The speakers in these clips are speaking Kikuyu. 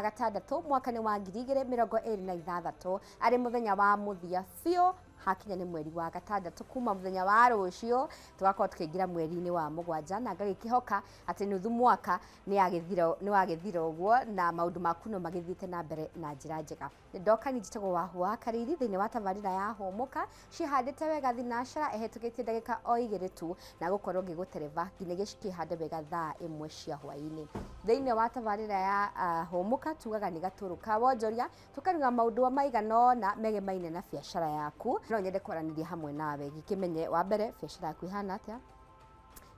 Gatandatũ mwaka nĩ wa 2026, arĩ mũthenya wa mũthia biũ hakinya nĩ mweri wa gatandatũ. Kuma mũthenya wa rũciũ tũgakorwo tũkĩingĩra mweri-inĩ wa mũgwanja, na ngagĩkĩhoka atĩ nuthu mwaka nĩ wagĩthira ũguo na maũndũ maku no magĩthiĩte na mbere na njĩra njega. Ndoka ni njĩtagwo Wahu wa Karĩithi thĩinĩ wa tabarĩra ya Hũmũka. Ciĩhandĩte wega thinacara ĩhetũkĩtie ndagĩka o igĩrĩ tu, na gũkorwo ngĩgũtereba nginyagia cikĩhande wega thaa 1 cia hwaĩ-inĩ. Thĩinĩ wa tabarĩra ya Hũmũka tugaga nĩ gatũrũ ka wonjoria, tũkaruga maũndũ maigana ũna megemaine na biacara yaku. No nyende kwaranĩria hamwe nawe gĩkĩmenye wa mbere biacara yaku ĩhana atĩa,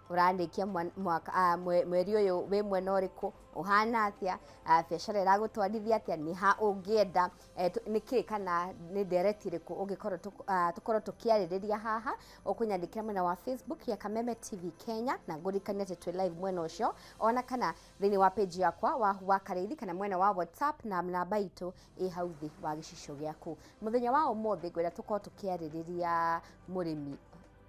ũrarĩkia mwaka, mweri ũyũ wĩ mwena ũrĩkũ, ũhana atĩa, biacara ĩragũtwarithia atĩa, nĩ ha ũngĩenda, nĩkĩ kana nĩ ndereti ĩrĩkũ ũngĩkorwo tũkorwo tũkĩarĩrĩria haha. Ũkũnyandĩkĩra mwena wa Facebook ya Kameme TV Kenya, na ngũririkanie atĩ twĩ live mwena ũcio, ona kana thĩinĩ wa page yakwa Wahu wa Karĩithi, kana mwena wa WhatsApp na namba itũ ĩ hau thĩ wa gĩcicio gĩaku. Mũthenya wa ũmũthĩ ngwenda tũkorwo tũkĩarĩrĩria mũrĩmi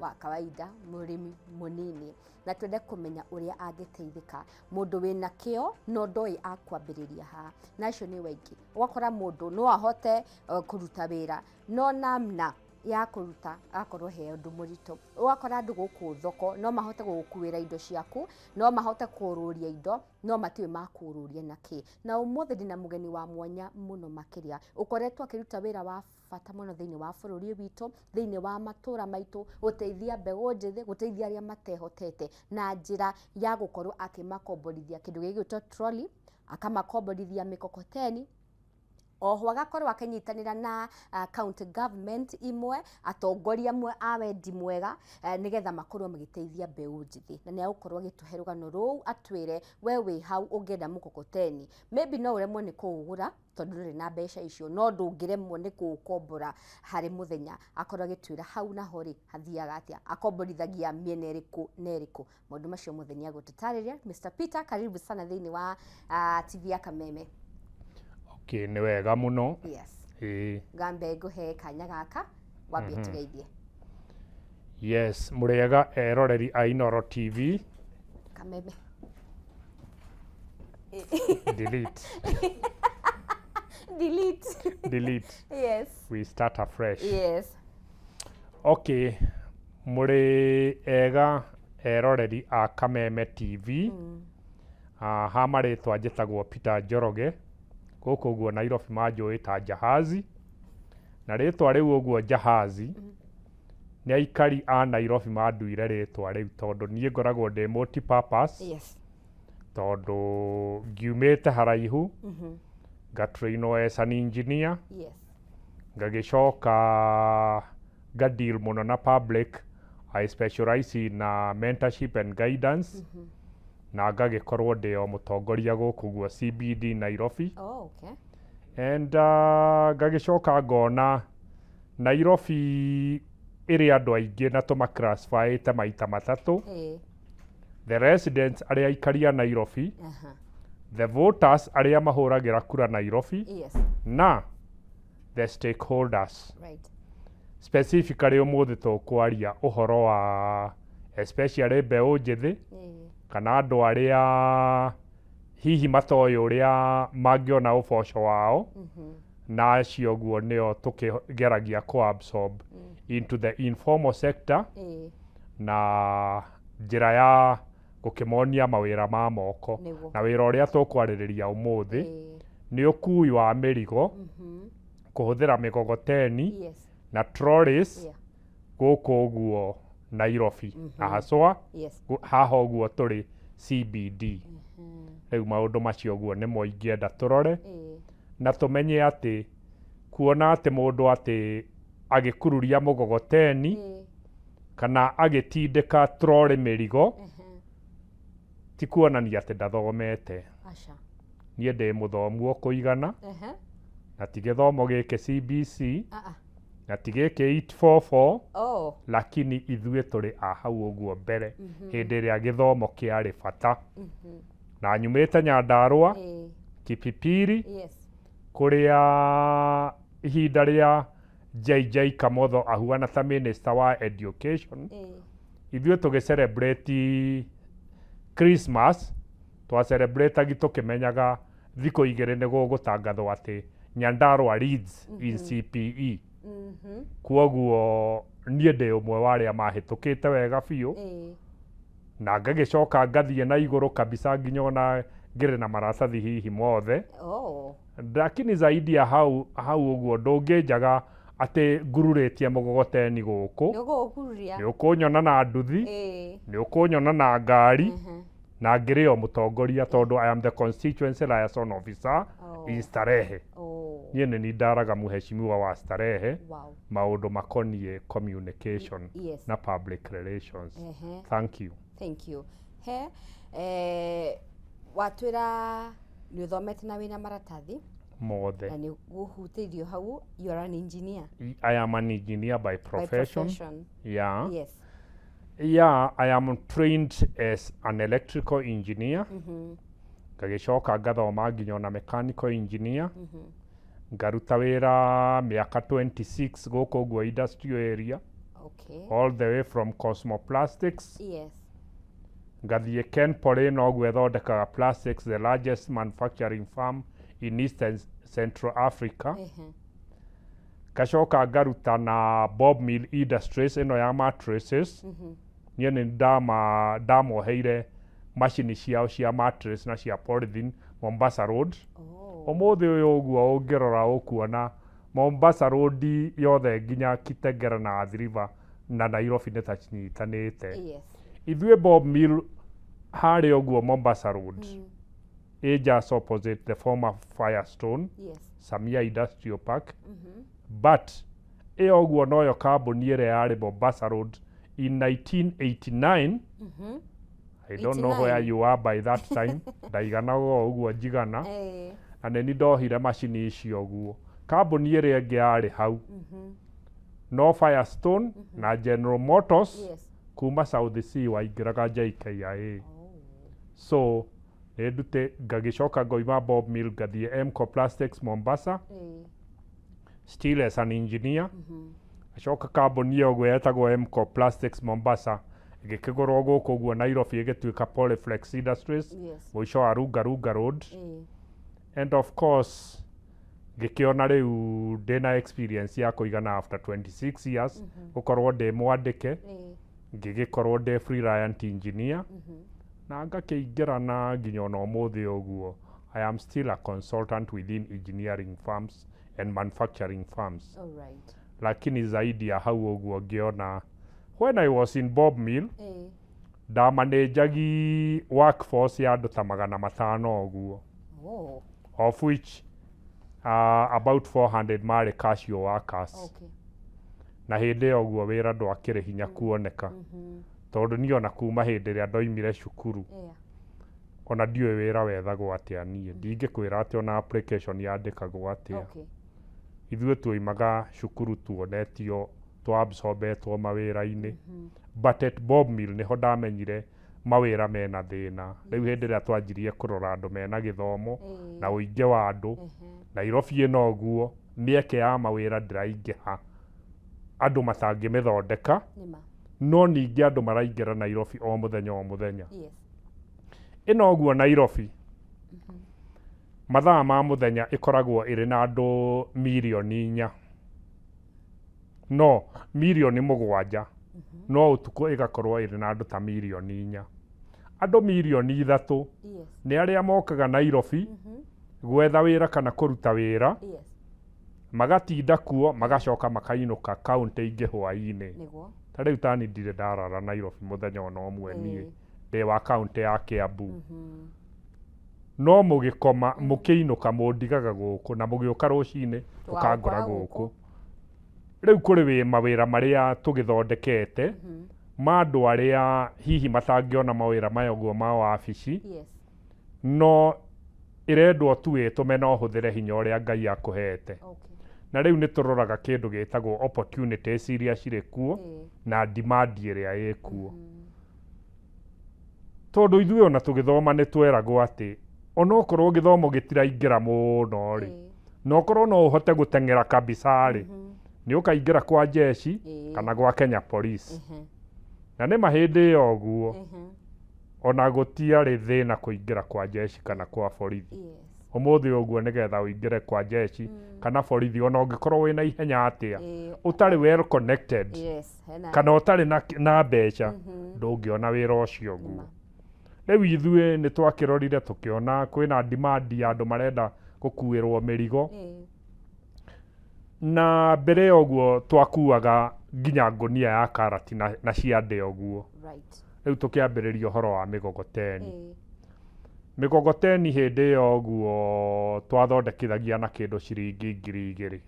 wa kawaida, mũrĩmi mũnini, na twende kũmenya ũrĩa angĩteithĩka. Mũndũ wĩna kĩo no ndoĩ akwambĩrĩria ha, na acio nĩ waingĩ. Ũgakora mũndũ no ahote kũruta wĩra, no namna ya kũruta agakorwo he ũndũ mũritũ. Ũgakora andũ gũkũ thoko no mahote gũgũkuĩra indo ciaku, no mahote kũrũria indo, no matiũĩ makũrũria na kĩ. Na ũmũthĩ ndĩna mũgeni wa mwanya mũno makĩria, ũkoretwo akĩruta wĩra wa bata mũno thĩinĩ wa bũrũri witũ, thĩinĩ wa matũra maitũ, gũteithia mbeũ njĩthĩ, gũteithia arĩa matehotete na njĩra ya gũkorwo akĩmakomborithia kĩndũ gĩgwĩtwo trolley, akamakomborithia mĩkokoteni. Oho agakorwo akĩnyitanĩra na county government imwe, atongoria amwe a wendi mwega, nĩgetha makorwo magĩteithia mbeũ njĩthĩ. Na nĩ agũkorwo agĩtũhe rũgano rũu, atwĩre we wĩ hau ũngĩenda mũkokoteni, maybe no ũremwo nĩ kũũgũra tondũ ndũrĩ na mbeca icio, no ndũngĩremwo nĩ kũũkombora harĩ mũthenya. Akorwo agĩtwĩra hau naho rĩ hathiaga atĩa, akomborithagia mĩena ĩrĩkũ na ĩrĩkũ. Maũndũ macio mothe nĩ agũtũtarĩria. Mr Peter, karibu sana thĩinĩ wa TV ya Kameme. Okay, nĩ wega mũno. Yes. Ĩĩ. Ngambe ngũhe kanya gaka wambie tũgeithie. Yes, mũrĩega eroreri a Inoro TV. Kameme. Delete. Delete. Delete. Yes. We start afresh. Yes. Okay, mũrĩ ega eroreri a Kameme TV. Ha marĩtwa njĩtagwo Peter Njoroge, gũkũ ũguo Nairobi manjũĩ ta Jahazi, na rĩtwa rĩu ũguo Jahazi, nĩ aikari a Nairobi manduire rĩtwa rĩu tondũ niĩ ngoragwo ndĩ multi-purpose. Tondũ ngiumĩte haraihu, ngatrainwo as an engineer, ngagĩcoka nga deal mũno na public. I specialize in mentorship and guidance, na ngagĩkorwo ndĩ o mũtongoria gũkũ guo CBD Nairobi. And ngagĩcoka ngona Nairobi ĩrĩ andũ aingĩ na tũma classifyĩte maita matatũ: the residents, arĩa aikari a Nairobi, the voters, arĩa mahũragĩra kura Nairobi, na the stakeholders. Specifically ũmũthĩ tũkwaria ũhoro wa especially mbeũ njĩthĩ kana andũ arĩa hihi matoĩ ũrĩa mangĩona ũboco wao, na acio ũguo nĩo tũkĩgeragia kũ absorb into the informal sector na njĩra ya gũkĩmonia mawĩra ma moko. Na wĩra ũrĩa tũkwarĩrĩria ũmũthĩ nĩ ũkui wa mĩrigo kũhũthĩra mĩgogoteni na trolleys gũkũ ũguo Nairobi, na haswa haha ũguo tũrĩ CBD. Rĩu maũndũ macio ũguo nĩmo ingĩenda tũrore na tũmenye atĩ kuona atĩ mũndũ atĩ agĩkururia mũgogoteni kana agĩtindĩka trolley mĩrigo ti kuonania atĩ ndathomete. Aca. Niĩ ndĩ mũthomu o kũigana, na ti gĩthomo gĩkĩ CBC na ti gĩkĩ 844, lakini ithuĩ tũrĩ a hau ũguo mbere hĩndĩ ĩrĩa gĩthomo kĩarĩ bata, na nyumĩte Nyandarũa, Kipipiri, kũrĩa ihinda rĩa JJ Kamotho ahuana ta minister wa education, ithuĩ tũgĩ celebrate Christmas twa celebrate tũkĩmenyaga Thikũ 2 nĩ gũgũtangathwo atĩ Nyandarua leads in CPE. Kwoguo niĩ ndĩ ũmwe wa arĩa mahĩtũkĩte wega biũ, na ngagĩcoka ngathiĩ na igũrũ kabisa nginya ona ngĩrĩ na maratathi hihi mothe. Lakini zaidi ya hau hau ũguo, ndũngĩnjaga atĩ ngururĩtie mũgogoteni gũkũ. Nĩ ũgũkururia. Nĩ ũkũnyona na nduthi, nĩ ũkũnyona na ngari, na ngĩrĩ o mũtongoria tondũ I am the constituency liaison officer in Starehe. Niĩ nĩ ni ndaraga mheshimiwa wa Starehe maũndũ makoniĩ communication na public relations. Thank you. Thank you. He watwĩra nĩ ũthomete na wĩna maratathi mothe. Na nĩ gũhutĩirio hau, you are an engineer. I am an engineer by By profession. Profession. Yeah. Yeah, I am trained as an electrical engineer. Ngagĩcoka ngathoma nginya ona mechanical engineer. Ngaruta wĩra mĩaka 26 gũkũ ũguo industrial area, all the way from Cosmoplastics. Ngathiĩ Kenpoly, noguo ĩthondekaga plastics, the largest manufacturing firm in Eastern Central Africa. Ngacoka ngaruta na Bob Mill Industries ĩno ya mattresses. Niĩ nĩ ndamoheire macini ciao cia mattress na cia polythene Mombasa Road. Ũmũthĩ ũyũ ũguo ũngĩrora ũkuona Mombasa Road yothe nginya Kitengela na Athi River na Nairobi nĩ ta cinyitanĩte. Ithuĩ Bob Mill harĩa ũguo Mombasa Road, ĩ just opposite the former Firestone, Samia Industrial Park, but ĩyo ũguo noyo kambuni ĩrĩa yarĩ Mombasa Road in 1989. I don't know where 89. you are by that time. Ndaiganaga o ũguo njigana. Na nĩ ni ndohire macini icio ũguo. Kambuni ĩrĩa ĩngĩ yarĩ hau no Firestone na General Motors. Kuma South C waingĩraga JKIA. So nĩ ndute, ngagĩcoka ngoima Bob Mill, ngathiĩ Mco Plastics Mombasa, still as an engineer. Acoka kambuni ĩyo ũguo yetagwo Mco Plastics Mombasa ĩgĩkĩgũrwo gũkũ ũguo Nairobi, ĩgĩtuĩka Polyflex Industries, mũico wa Lunga Lunga Road. And of course ngĩkĩona rĩu ndĩna experience ya kũigana after 26 years gũkorwo ndĩ mwandĩke, ngĩgĩkorwo ndĩ freelance engineer na ngakĩingĩra na nginya ona ũmũthĩ ũguo I am still a consultant within engineering firms and manufacturing firms. Lakini zaidi ya hau ũguo, ngĩona when I was in Bob Mill, ndamanĩnjagi workforce ya andũ ta 500 ũguo, of which about 400 marĩ casual workers. Na hĩndĩ ĩyo ũguo wĩra ndwakĩrĩ hinya kuoneka, tondũ niĩ ona kuma hĩndĩ ĩrĩa ndoimire cukuru, ona ndiũĩ wĩra wethagwo atĩa. Niĩ ndingĩkwĩra atĩ ona application yandĩkagwo atĩa. Ithuĩ tuoimaga cukuru tuonetio twaabsorbetwo mawĩra-inĩ, but at Bob Mill nĩho ndamenyire mawĩra mena thĩna. Rĩu hĩndĩ ĩrĩa twanjirie kũrora andũ mena gĩthomo na ũingĩ wa andũ, Nairobi ĩno ũguo mĩeke ya mawĩra ndĩraingĩha, andũ matangĩmĩthondeka. Nĩma. No ningĩ andũ maraingĩra Nairobi o mũthenya o mũthenya. Ĩno ũguo Nairobi mathaa ma mũthenya ĩkoragwo ĩrĩ na andũ 4 mirioni, no 7 mirioni, no ũtukũ ĩgakorwo ĩrĩ na andũ ta 4 mirioni. Andũ 3 mirioni nĩ arĩa mokaga Nairobi gwetha wĩra kana kũruta wĩra, magatinda kuo, magacoka makainũka kaũntĩ ingĩ hwaĩ-inĩ. Ta rĩu tani ndirĩ ndarara Nairobi mũthenya ona ũmwe niĩ ndĩ wa kaũntĩ ya Kiambu. No mũgĩkoma mũkĩinũka mũndigaga gũkũ na mũgĩũka rũcinĩ mũkangora Tũgagũkora gũkũ. Gũkũ. Rĩu kũrĩ wĩ mawĩra marĩa tũgĩthondekete ma andũ arĩa hihi matangĩona mawĩra maya ũguo ma wabici, no ĩrendwo tu wĩtũme na ũhũthĩre hinya ũrĩa Ngai akũhete. Na rĩu nĩ tũroraga kĩndũ gĩtagwo opportunities iria cirĩ kuo na demand ĩrĩa ĩkuo, tondũ ithuĩ ona tũgĩthoma nĩ tweragwo atĩ onokorwo gĩthomo gĩtiraingĩra mũno rĩ, na okorwo no ũhote gũteng'era kabisa rĩ, nĩ ũkaingĩra kwa jeshi kana gwa Kenya Police. Na nĩ ma hĩndĩ ĩyo ũguo ona gũtiarĩ thĩna kũingĩra kwa jeshi kana kwa borithi. Ũmũthĩ ũguo nĩgetha ũingĩre kwa jeshi kana borithi, ona ũngĩkorwo wĩna ihenya atĩa, ũtarĩ well connected, Yes, hena. kana ũtarĩ na mbeca, ndũngĩona wĩra ũcio ũguo. Rĩu ithuĩ nĩ twakĩrorire tũkĩona kwĩna demand ya andũ marenda gũkuĩrwo mĩrigo. Na mbere ya ũguo twakuaga nginya ngũnia ya karati na ciande ũguo. Rĩu tũkĩambĩrĩria ũhoro wa mĩgogoteni. Mĩgogoteni hĩndĩ ĩyo ũguo twathondekithagia na kĩndũ ciringi 2000.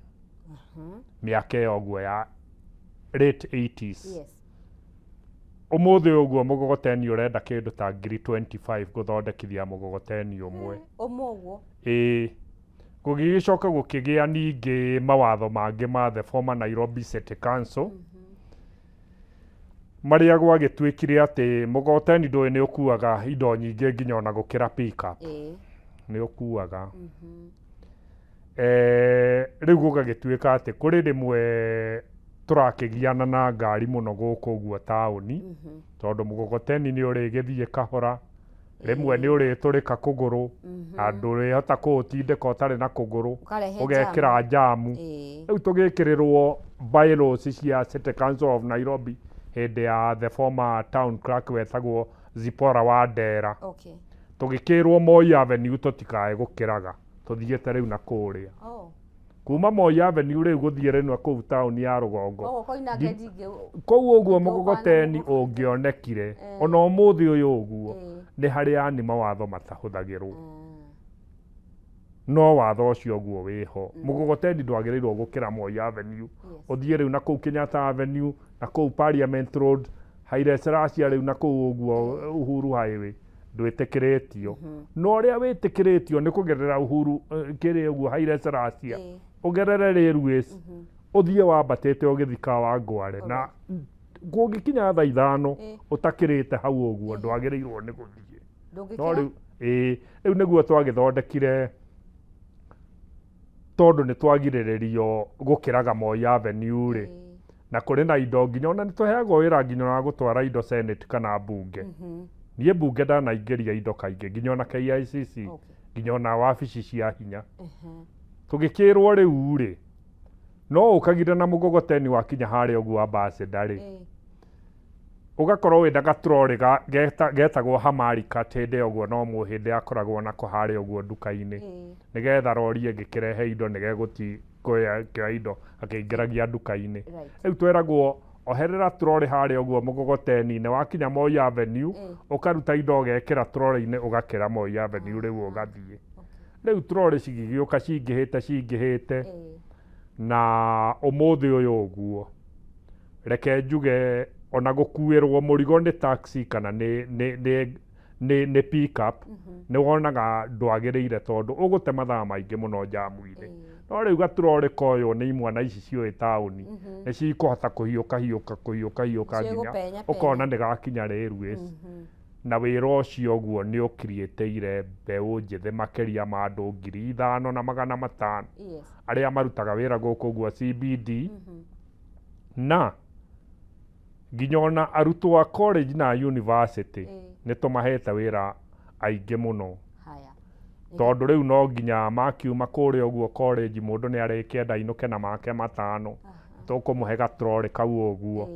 Mĩaka ĩyo ũguo ya late 80s. Ũmũthĩ ũguo mũgogoteni ũrenda kĩndũ ta 25,000 gũthondekithia mũgogoteni ũmwe. Ũmwe ũguo. Ĩĩ. Gũgĩgĩcoka gũkĩgĩa ningĩ mawatho mangĩ ma the former Nairobi City Council, marĩa gwagĩtuĩkire atĩ mũgogoteni ndũĩ nĩ ũkuaga indo nyingĩ nginya ona gũkĩra pickup. Nĩ ũkuaga. Rĩu gũgagĩtuĩka atĩ kũrĩ rĩmwe tũrakĩgiana na ngari mũno gũkũ ũguo taũni, tondũ mũgogoteni nĩ ũrĩgĩthiĩ kahora, rĩmwe nĩ ũrĩtũrĩka kũgũrũ, na ndũrĩhota kũũtindĩka ũtarĩ na kũgũrũ, Ũkarehe ũgekĩra jamu. Rĩu tũgĩkĩrĩrwo bylaws cia City Council of Nairobi hĩndĩ ya the former town clerk wetagwo Zipporah Wandera. Tũgĩkĩrwo Moi Avenue tũtikae gũkĩraga, tũthiĩte rĩu na kũrĩa. Kuma Moi Avenue rĩu gũthiĩ rĩu na kũu taũni ya rũgongo. Koguo koinange ndingĩ Kũu ũguo Ndũkana mũgogoteni ũngĩonekire, ona ũmũthĩ ũyũ ũguo, nĩ harĩ yani mawatho matahũthagĩrwo. No watho ũcio ũguo wĩho. Mũgogoteni ndwagĩrĩirwo gũkĩra Moi Avenue. Ũthiĩ rĩu na kũu Kenyatta Avenue, na kũu Parliament Road, Haile Selassie rĩu na kũu ũguo Uhuru Highway, ndwĩtĩkĩrĩtio. No ũrĩa wĩtĩkĩrĩtio nĩ kũgerera Uhuru kĩrĩa ũguo Haile Selassie, ũgerere Railways, ũthiĩ wambatĩte ũgĩthiĩ Kawangware, na kũngĩkinya thaa 5 ũtakĩrĩte hau ũguo ndwagĩrĩirwo nĩ gũthiĩ. No Ndũngĩkĩra? rĩu, ĩĩ, rĩu nĩguo twagĩthondekire, tondũ nĩ twagirĩrĩrio gũkĩraga Moi Avenue rĩ, na kũrĩ na indo nginya ona nĩ tũheagwo wĩra nginya wa gũtwara indo Senate kana mbunge. Niĩ mbunge ndanaingĩria indo kaingĩ nginya ona KICC, nginya ona wabici cia hinya. Tũgĩkĩrwo rĩu rĩ, no ũkagire na mũgogoteni wakinya harĩa ũguo ambassador rĩ, ũgakorwo wĩna gatrori getagwo Hamari cart hĩndĩ ĩyo ũguo, no mũhĩndĩ akoragwo nako harĩa ũguo nduka-inĩ, nĩgetha rori ĩngĩkĩrehe indo nĩgegũti kuoya indo akĩingĩragia nduka-inĩ. Rĩu tweragwo oherera trori harĩa ũguo mũgogoteni-inĩ, wakinya Moi Avenue ũkaruta indo ũgekĩra trori-inĩ ũgakĩra Moi Avenue rĩu ũgathiĩ. Rĩu trori cigĩgĩũka cingĩhĩte cingĩhĩte, na ũmũthĩ ũyũ ũguo reke njuge ona gũkuĩrwo mũrigo nĩ taxi kana nĩ pickup, nĩ wonaga ndwagĩrĩire tondũ ũgũte mathaa maingĩ mũno jamu-inĩ. No rĩu gatrori koywo nĩ imwana ici ciũĩ taũni, nĩ cikũhota kũhiũka hiũka kũhiũka hiũka nginya Cigũpenya ũkona nĩ gakinya Railways. Na wĩra ũcio ũguo nĩ ũkiriĩtĩire mbeũ njĩthĩ makĩria ma andũ 5,500 arĩa marutaga wĩra gũkũ ũguo CBD, na nginya ona arutwo a college na university nĩ tũmahete wĩra aingĩ mũno. Tondũ rĩu no nginya makiuma kũrĩa ũguo college mũndũ nĩ arĩkĩenda ainũke na make 5, tũkũmũhe gatrori kau ũguo,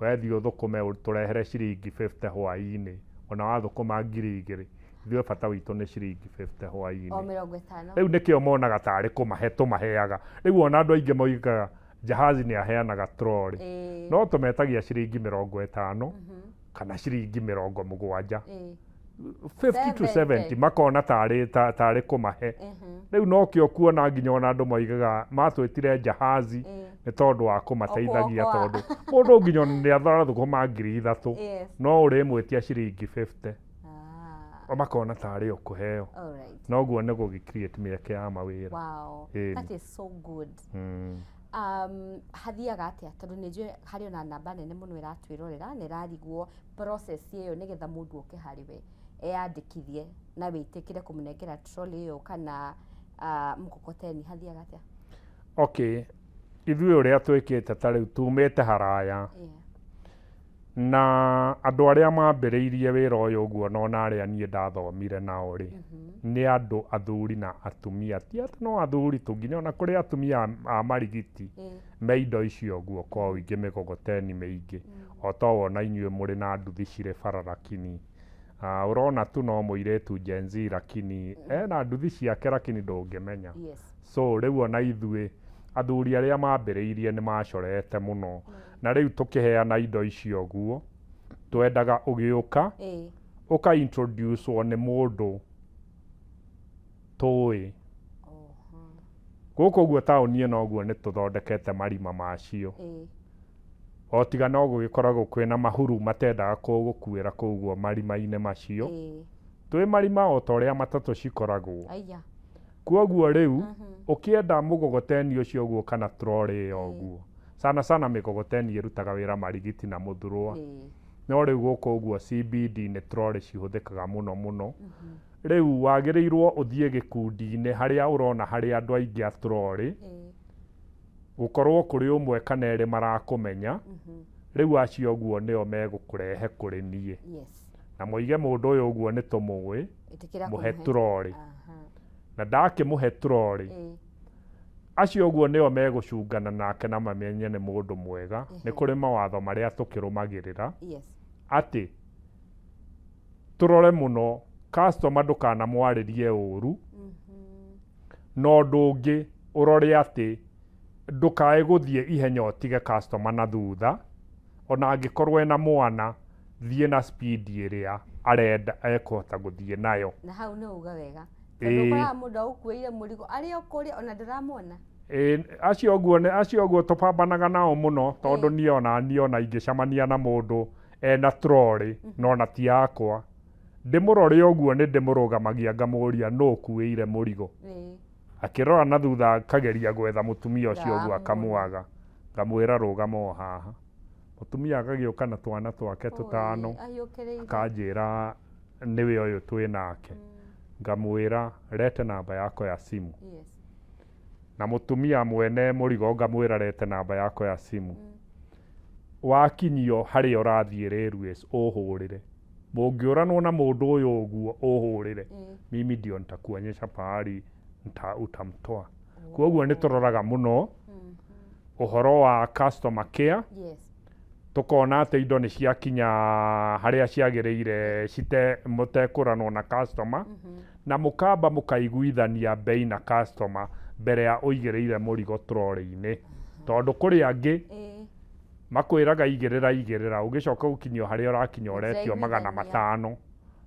wethiĩ ũthũkũme ũtũrehere ciringi 50 hwaĩ-inĩ, ona wathũkũma 2,000, ithuĩ bata witũ nĩ ciringi 50 O hwaĩ-inĩ. 50. Rĩu nĩkĩo monaga tarĩ kũmahe tũmaheaga. Rĩu ona andũ aingĩ moigaga Jahazi nĩ aheanaga trori, no tũmetagia ciringi 50 kana ciringi 70, 50 to 70, makona tarĩ kũmahe. Rĩu nokĩo kuona nginya ona andũ moigaga matwĩtire Jahazi nĩ tondũ wa kũmateithagia, Okoa. tondũ mũndũ nginya ona nĩ arathũkũma 3,000, no ũrĩmwĩtia ciringi 50, makona tarĩ o kũheo. Noguo nĩ gũgĩ create mĩeke ya mawĩra. That is so good. Hathiaga atĩa? Tondũ nĩ njũĩ harĩ ona namba nene mũno ĩratwĩrorera na ĩrarigwo process ĩyo nĩgetha mũndũ oke harĩ we eyandĩkithie na wĩtĩkĩre kũmũnengera trolley ĩyo kana mkokoteni, hathiaga atĩa? Okay, ithuĩ ũrĩa twĩkĩte ta rĩu tumĩte haraya. Na andũ arĩa mambĩrĩirie wĩra ũyũ ũguo na ona arĩa niĩ ndathomire nao rĩ, nĩ andũ athuri na atumia, ti atĩ no athuri tu, nginya ona kũrĩ atumia a marigiti me indo icio ũguo kwa ũingĩ, mĩgogoteni mĩingĩ, o ta ũũ ona inyuĩ mũrĩ na nduthi cirĩ bara, lakini ũrona tu no mũirĩtu Gen Z, lakini ena nduthi ciake, lakini ndũngĩmenya. So rĩu ona ithuĩ athuri arĩa mambĩrĩirie nĩ macorete mũno, na rĩu tũkĩheana indo icio ũguo twendaga ũgĩũka ũka introduce wo nĩ mũndũ tũĩ. Gũkũ ũguo taũni ĩno ũguo nĩ tũthondekete marima macio, o tiga no gũgĩkoragwo kwĩna mahuru matendaga kũgũkuĩra kũu ũguo marima-inĩ macio. Twĩ marima o ta ũrĩa matatũ cikoragwo. Aya. Kwoguo rĩu ũkĩenda mũgogoteni ũcio ũguo kana trolley ĩyo ũguo, sana sana mĩgogoteni ĩrutaga wĩra Marigiti na Mũthurũa. No rĩu gũkũ ũguo CBD nĩ trolley cihũthĩkaga mũno mũno. Rĩu wagĩrĩirwo ũthiĩ gĩkundi-inĩ harĩa ũrona harĩ andũ aingĩ a trolley, gũkorwo kũrĩ ũmwe kana erĩ marakũmenya. Rĩu acio ũguo nĩo megũkũrehe kũrĩ niĩ na moige mũndũ ũyũ ũguo nĩ tũmũĩ, Ĩtĩkĩra mũhe kũmũhe. Trolley. Na ndakĩmũhe trolley, acio ũguo nĩo megũcungana nake na mamenye nĩ mũndũ mwega. Nĩ kũrĩ mawatho marĩa tũkĩrũmagĩrĩra atĩ tũrore mũno customer ndũkanamwarĩrie ũru, na ũndũ ũngĩ ũrore atĩ ndũkae gũthiĩ ihenya ũtige customer na thutha, ona angĩkorwo ena mwana, thiĩ na speed ĩrĩa arenda ekũhota gũthiĩ nayo. Na hau nĩ uga wega, tondũ ũkoraga mũndũ agũkuĩire mũrigo arĩ o kũrĩa ona ndũramwona. Ĩĩ, acio ũguo nĩ acio ũguo tũbambanaga nao mũno, tondũ niĩ ona ingĩcemania na mũndũ ena trolley no ona ti yakwa, ndĩmũrore ũguo nĩ ndĩmũrũgamagia ngamũria, nũ ũkuĩire mũrigo? Akĩrora na thutha akageria gwetha mũtumia ũcio ũguo. Ndamwona. Akamwaga, ngamwĩra, "Rũgama o haha." Mũtumia agagĩũka na twana twake tũtano. Oi, ahiũkĩrĩire. Akanjĩra, "Nĩwe ũyũ twĩ nake." Ngamwĩra, "Lete namba yako ya simu." Na mũtumia mwene mũrigo ngamwĩra, "Lete namba yako ya simu. Wakinyio harĩa ũrathiĩ Railways ũhũrĩre, mũngĩũranwo na mũndũ ũyũ ũguo ũhũrĩre, mimi ndio nitakuonyesha pahali utamtoa." Koguo nĩ tũroraga mũno ũhoro wa customer care, tũkona atĩ indo nĩ ciakinya harĩa ciagĩrĩire cite mũtekũranwo na customer, na mũkamba mũkaiguithania bei na customer mbere ya ũigĩrĩire mũrigo trolley-inĩ, tondũ kũrĩ angĩ makwĩraga igĩrĩra igĩrĩra, ũgĩcoka gũkinyio harĩa ũrakinya ũretio magana Mũtiraiguithania. 500.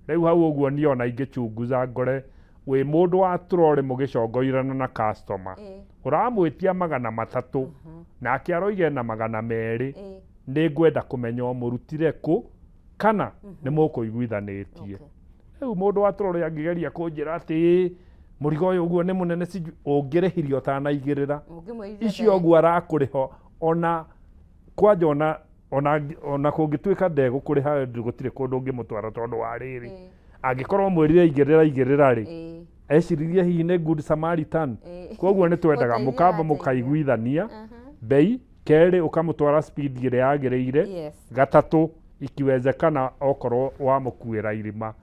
Rĩu hau ũguo niĩ ona ingĩchunguza ngore wĩ mũndũ wa trolley mũgĩcongoirana na customer, ũramwĩtia 300 nake aroiga ena 200, nĩ ngwenda kũmenya ũmũrutire kũ kana nĩ mũkũiguithanĩtie. Rĩu mũndũ wa trolley angĩgeria kũnjĩra atĩ "Ĩ, mũrigo ũyũ ũguo nĩ mũnene," sijui ũngĩrĩhirie ũtanaigĩrĩra. Ũngĩmwĩrire Icio mbere. ũguo arakũrĩha ona kwanja ona kũngĩtuĩka ndegũkũrĩha, gũtirĩ kũndũ ũngĩmũtwara, tondũ wa rĩrĩ, angĩkorwo mwĩrire igĩrĩra igĩrĩra rĩ, eciririe hihi nĩ good Samaritan. Koguo nĩ twendaga Gũteithia mũkamba arateithia. mũkaiguithania bei, kerĩ ũkamũtwara speed ĩrĩa yagĩrĩire, gatatũ ikiwezekana okorwo wamũkuĩra irima,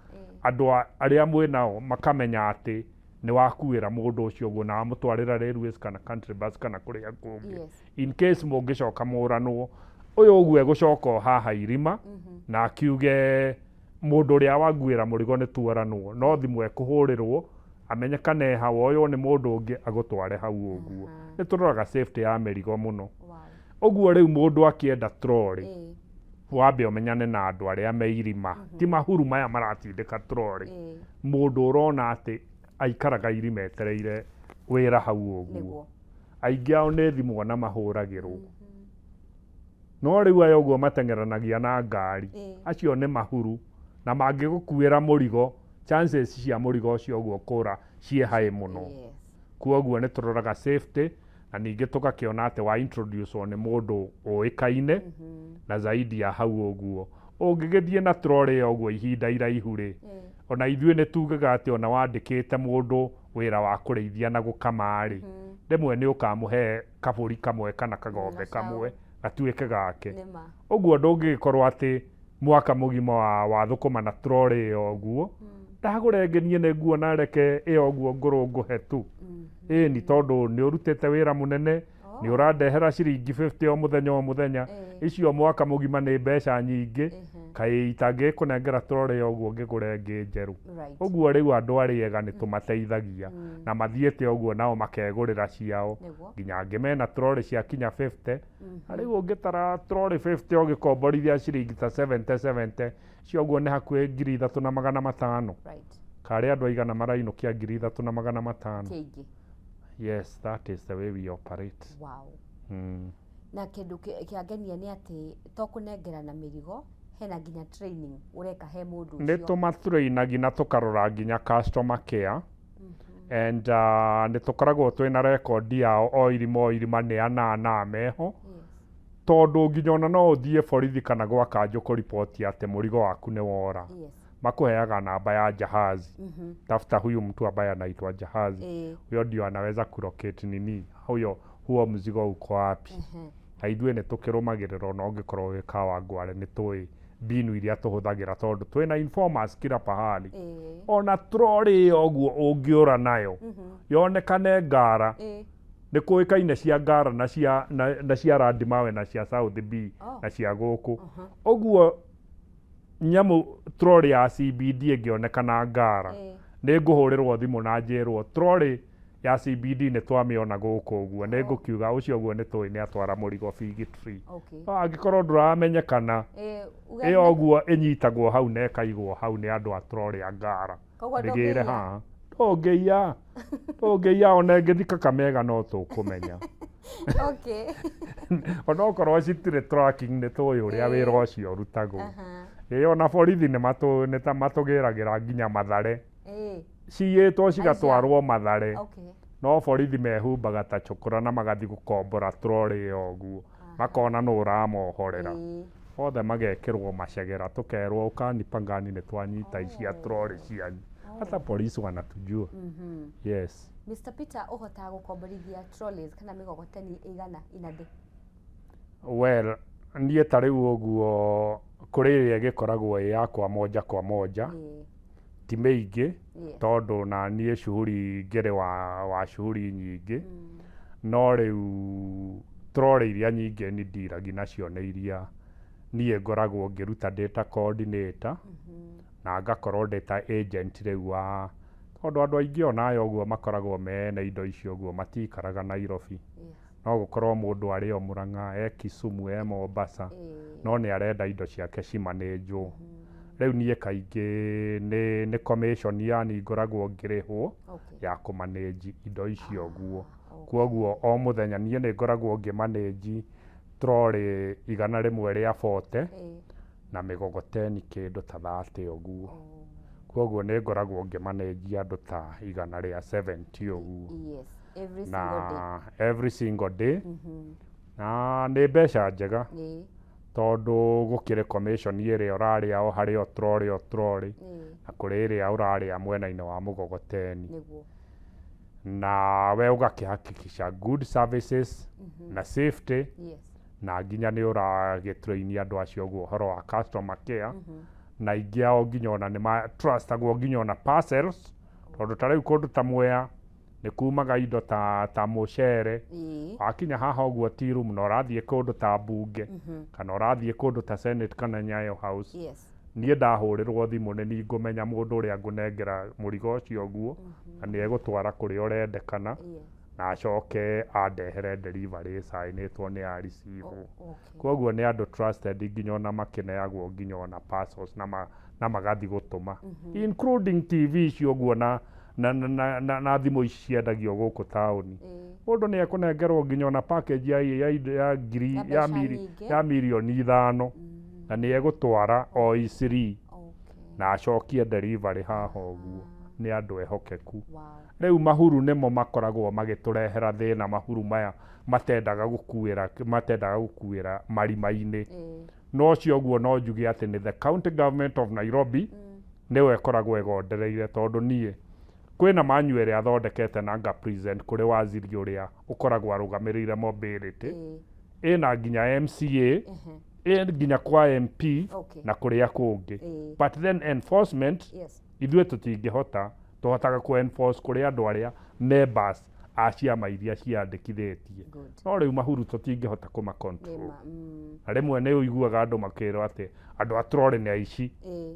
andũ arĩa mwĩ nao makamenya atĩ nĩ wakuĩra mũndũ ũcio ũguo na wamũtwarĩra Railways kana Country Bus kana kũrĩa kũngĩ, in case mũngĩcoka mũranwo, ũyũ ũguo egũcoka o haha irima na akiuge mũndũ ũrĩa waguĩra mũrigo nĩ tuoranwo, no thimũ ekũhũrĩrwo amenye kana e hau, oywo nĩ mũndũ ũngĩ agũtware hau ũguo. Nĩ tũroraga safety ya mĩrigo mũno. Ũguo rĩu mũndũ akĩenda trolley, wambe ũmenyane na andũ arĩa me irima, ti mahuru maya maratindĩka trolley, mũndũ ũrona atĩ aikaraga irima etereire wĩra hau ũguo. Aingĩ ao nĩ thimũ ona mahũragĩrwo, no rĩu aya ũguo mateng'eranagia na ngari, acio nĩ mahuru, na mangĩgũkuĩra mũrigo, chances cia mũrigo ũcio ũguo kũra ciĩ high mũno. Koguo nĩ tũroraga safety, na ningĩ tũgakĩona atĩ wa introduce nĩ mũndũ ũĩkaine. Na zaidi ya hau ũguo, ũngĩgĩthiĩ na trolley ĩyo ũguo ihinda iraihu rĩ, ona ithuĩ nĩ tugaga atĩ ona wandĩkĩte mũndũ wĩra wa kũrĩithia na gũkama rĩ, rĩmwe nĩ ũkamũhe kabũri kamwe kana kagombe Gacaũ. kamwe. Gatuĩke gake. Nĩma. Ũguo ndũngĩgĩkorwo atĩ mwaka mũgima wa thũkũma na trolley ĩyo ũguo, ndagũra ĩngĩ niĩ nĩ nguona reke ĩyo ũguo ngũrũ ngũhe tu. Ĩni, tondũ nĩ ũrutĩte wĩra mũnene, nĩ ũrandehera ciringi 50 o mũthenya o mũthenya. Icio mwaka mũgima nĩ mbeca nyingĩ. Kaĩ itangĩkũnengera trolley ũguo ngĩgũre ĩngĩ njerũ. Ũguo rĩu andũ arĩa ega nĩ tũmateithagia na mathiĩte ũguo nao makegũrĩra ciao. Nginya angĩ mena trolley cia kinya 50. Na rĩu ũngĩtara trolley 50 ũgĩkomborithia ciringi ta 70 70, icio ũguo nĩ hakuhĩ 3,500. Karĩ andũ aigana marainũkia 3,500? Ti aingĩ. Yes, that is the way we operate. Na kĩndũ kĩangenia nĩ atĩ to kũnengerana mĩrigo, hena nginya training ũreka he mũndũ Nĩ ũcio. Tũmatrainagi na tũkarora nginya customer care and nĩ tũkoragwo twĩna rekondi yao o irima o irima nĩ ana meho, tondũ nginya ona no ũthiĩ borithi kana gwa kanjũ kũriboti atĩ mũrigo waku nĩ wora, makũheaga namba ya jahazi. Tafuta huyu mtu ambaye anaitwa Jahazi, huyo ndio anaweza kulocate nini huyo huo mzigo uko wapi. Na ithuĩ nĩ tũkĩrũmagĩrĩra, ona ũngĩkorwo wĩ Kawangware nĩ tũĩ mbinu iria tũhũthagĩra tondũ twĩna informers kila pahali. Ona trolley ĩyo ũguo ũngĩũra nayo yonekane Ngara, nĩ kũĩkaine cia Ngara na cia Landimawe na cia South B na cia gũkũ ũguo. Nyamũ trolley ya CBD ĩngĩonekana Ngara, nĩ ngũhũrĩrwo thimũ na njĩrwo trolley ya CBD nĩ twamĩona gũkũ ũguo. Nĩ ngũkiuga ũcio ũguo nĩ tũĩ nĩ atwara mũrigo Fig Tree. No angĩkorwo ndũramenyekana, Uge ĩyo ũguo ĩnyitagwo hau na ĩkaigwo hau nĩ andũ a trolley a Ngara. Koguo Ndĩgĩre ndũngĩiya? haha ndũngĩiya, ndũngĩiya. Ona ĩngĩthi Kakamega no tũkũmenya. Onokorwo citirĩ tracking, nĩ tũĩ ũrĩa wĩra ũcio ũrutagwo. Ĩĩ, ona borithi nĩ ta matũgĩragĩra nginya Mathare, ciyĩtwo cigatwarwo Mathare, no borithi mehumbaga ta chokora na magathi gũkombora trolley ĩyo ũguo, makona nũ ũramohorera. Othe magekĩrwo macegera, tũkerwo ũkani pangani nĩ twanyita icia trolley cianyu. Hata polisi wanatujua. Yes. Mr. Peter, ũhotaga gũkomborithia trolleys kana mĩgogoteni ĩigana in a day? Well, niĩ ta rĩu ũguo kũrĩ ĩrĩa ĩgĩkoragwo ĩ yakwa moja kwa moja, ti mĩingĩ, tondũ na niĩ shughuli ngĩrĩ wa shughuli nyingĩ. No rĩu trolley iria nyingĩ ni ndiragi nacio nĩ iria niĩ ngoragwo ngĩruta ndĩ ta coordinator na ngakorwo ndĩ ta agent rĩu wa, tondũ andũ aingĩ onayo ũguo makoragwo mena indo icio ũguo matikaraga Nairobi. No gũkorwo mũndũ arĩ o Murang'a, e Kisumu, e Mombasa, no nĩ arenda indo ciake cimanĩnjwo. Rĩu niĩ kaingĩ nĩ commission yani ngoragwo ngĩrĩhwo ya kũmanĩnji indo icio ũguo. Kwoguo o mũthenya niĩ nĩ ngoragwo ngĩmanĩnji trolley 140 na mĩgogoteni kĩndũ ta 30 ũguo. Kwoguo nĩ ngoragwo ngĩmanĩnji andũ ta 170 ũguo. Yes, every single day. Na every single day. Na nĩ mbeca njega, tondũ gũkĩrĩ commission ĩrĩa ũrarĩa o harĩ o trolley o trolley, na kũrĩ ĩrĩa ũrarĩa mwena-inĩ wa mũgogoteni. Na we ũgakĩhakikisha good services na safety, na nginya nĩ ũragĩtrain andũ acio ũguo ũhoro wa customer care, na aingĩ ao nginya ona nĩ trustagwo nginya ona parcels, tondũ ta rĩu kũndũ ta Mwea nĩ kumaga indo ta mũcere. Wakinya haha ũguo tea room na ũrathiĩ kũndũ ta mbunge kana ũrathiĩ kũndũ ta Senate kana Nyayo House, niĩ ndahũrĩrwo thimũ nĩ niĩ ngũmenya mũndũ ũrĩa ngũnengera mũrigo ũcio ũguo na nĩ egũtwara kũrĩa ũrendekana, na acoke andehere delivery ĩcainĩtwo nĩ a receive. Koguo nĩ andũ trusted nginya ona makĩneagwo nginya ona parcels na magathi gũtũma, including TV icio ũguo na thimũ ici ciendagio gũkũ taũni. Mũndũ nĩ ekũnengerwo nginya ona package ya ngiri Ya ya mbeca miri, nyingĩ. ya 5 mirioni na nĩ egũtwara o Eastleigh na acokie delivery haha ũguo. Nĩ andũ ehokeku. Rĩu mahuru nĩmo makoragwo magĩtũrehera thĩna, mahuru maya matendaga gũkuĩra marima-inĩ. No ũcio ũguo no njuge atĩ nĩ the county government of Nairobi nĩyo ĩkoragwo ĩgondereire, tondũ niĩ kwĩna manual ĩrĩa thondekete na nga present kũrĩ waziri ũrĩa ũkoragwo arũgamĩrĩire mobility. Ĩna nginya MCA, ĩ nginya kwa MP na kũrĩa kũngĩ. But then enforcement, ithuĩ tũtingĩhota, tũhotaga kũ enforce kũrĩ andũ arĩa members a ciama iria ciandĩkithĩtie. No rĩu mahuru tũtingĩhota kũma control. Nĩma. Na rĩmwe nĩ ũiguaga andũ makĩrwo atĩ andũ a trolley nĩ aici.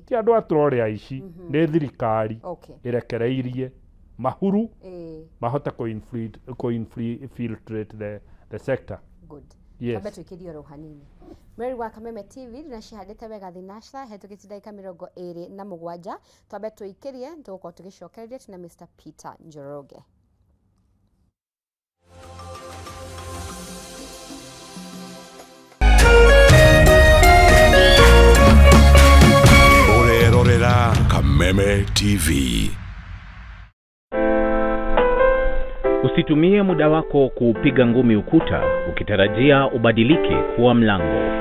Ti andũ a trolley aici, nĩ thirikari ĩrekereirie mahuru mahote kũ infiltrate the sector. Good. Yes. Twambe twĩkĩrie oro hanini mweri wa Kameme TV na cihandĩte wega thinaca hetũkĩtie ndagĩka 27. Twambe tũikĩrie, tũgũkorwo tũgĩcokereria tuna Mr Peter Njoroge. Ũrerorera Kameme TV. Usitumie muda wako kuupiga ngumi ukuta ukitarajia ubadilike kuwa mlango.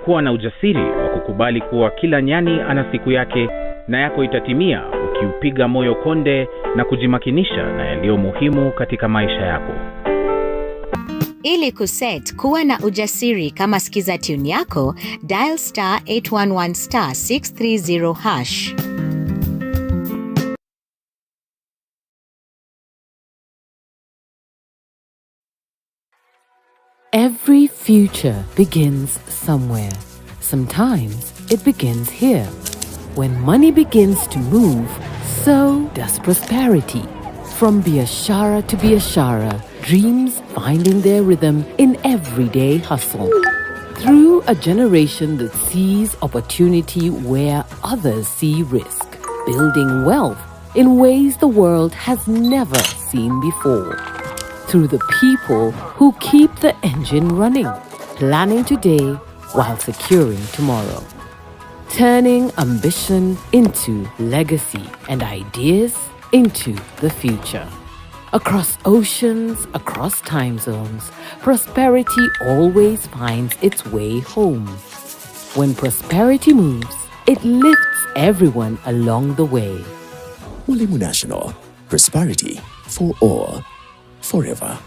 Kuwa na ujasiri wa kukubali kuwa kila nyani ana siku yake na yako itatimia ukiupiga moyo konde na kujimakinisha na yaliyo muhimu katika maisha yako. Ili kuset kuwa na ujasiri kama skiza tune yako, dial *811*630#. Every future begins somewhere. Sometimes it begins here. When money begins to move, so does prosperity. From Biashara to Biashara, dreams finding their rhythm in everyday hustle. Through a generation that sees opportunity where others see risk, building wealth in ways the world has never seen before. Through the people who keep the engine running, planning today while securing tomorrow. Turning ambition into legacy and ideas into the future. Across oceans, across time zones, prosperity always finds its way home. When prosperity moves, it lifts everyone along the way. Mwalimu National. Prosperity for all. Forever.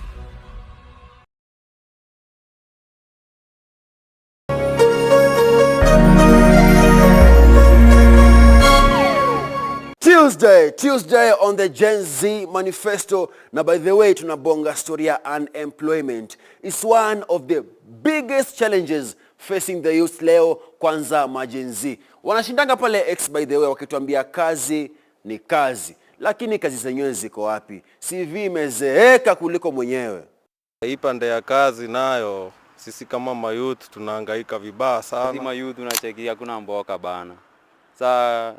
Tuesday, Tuesday on the Gen Z Manifesto. Na by the way, tunabonga story ya unemployment. It's one of the biggest challenges facing the youth leo, kwanza ma Gen Z. Wanashindanga pale X, by the way, wakituambia kazi ni kazi. Lakini kazi zenyewe ziko wapi? CV imezeeka kuliko mwenyewe. Hii pande ya kazi nayo sisi kama mayouth tunahangaika vibaya sana. Sisi mayouth unacheki hakuna mboka bana. Saa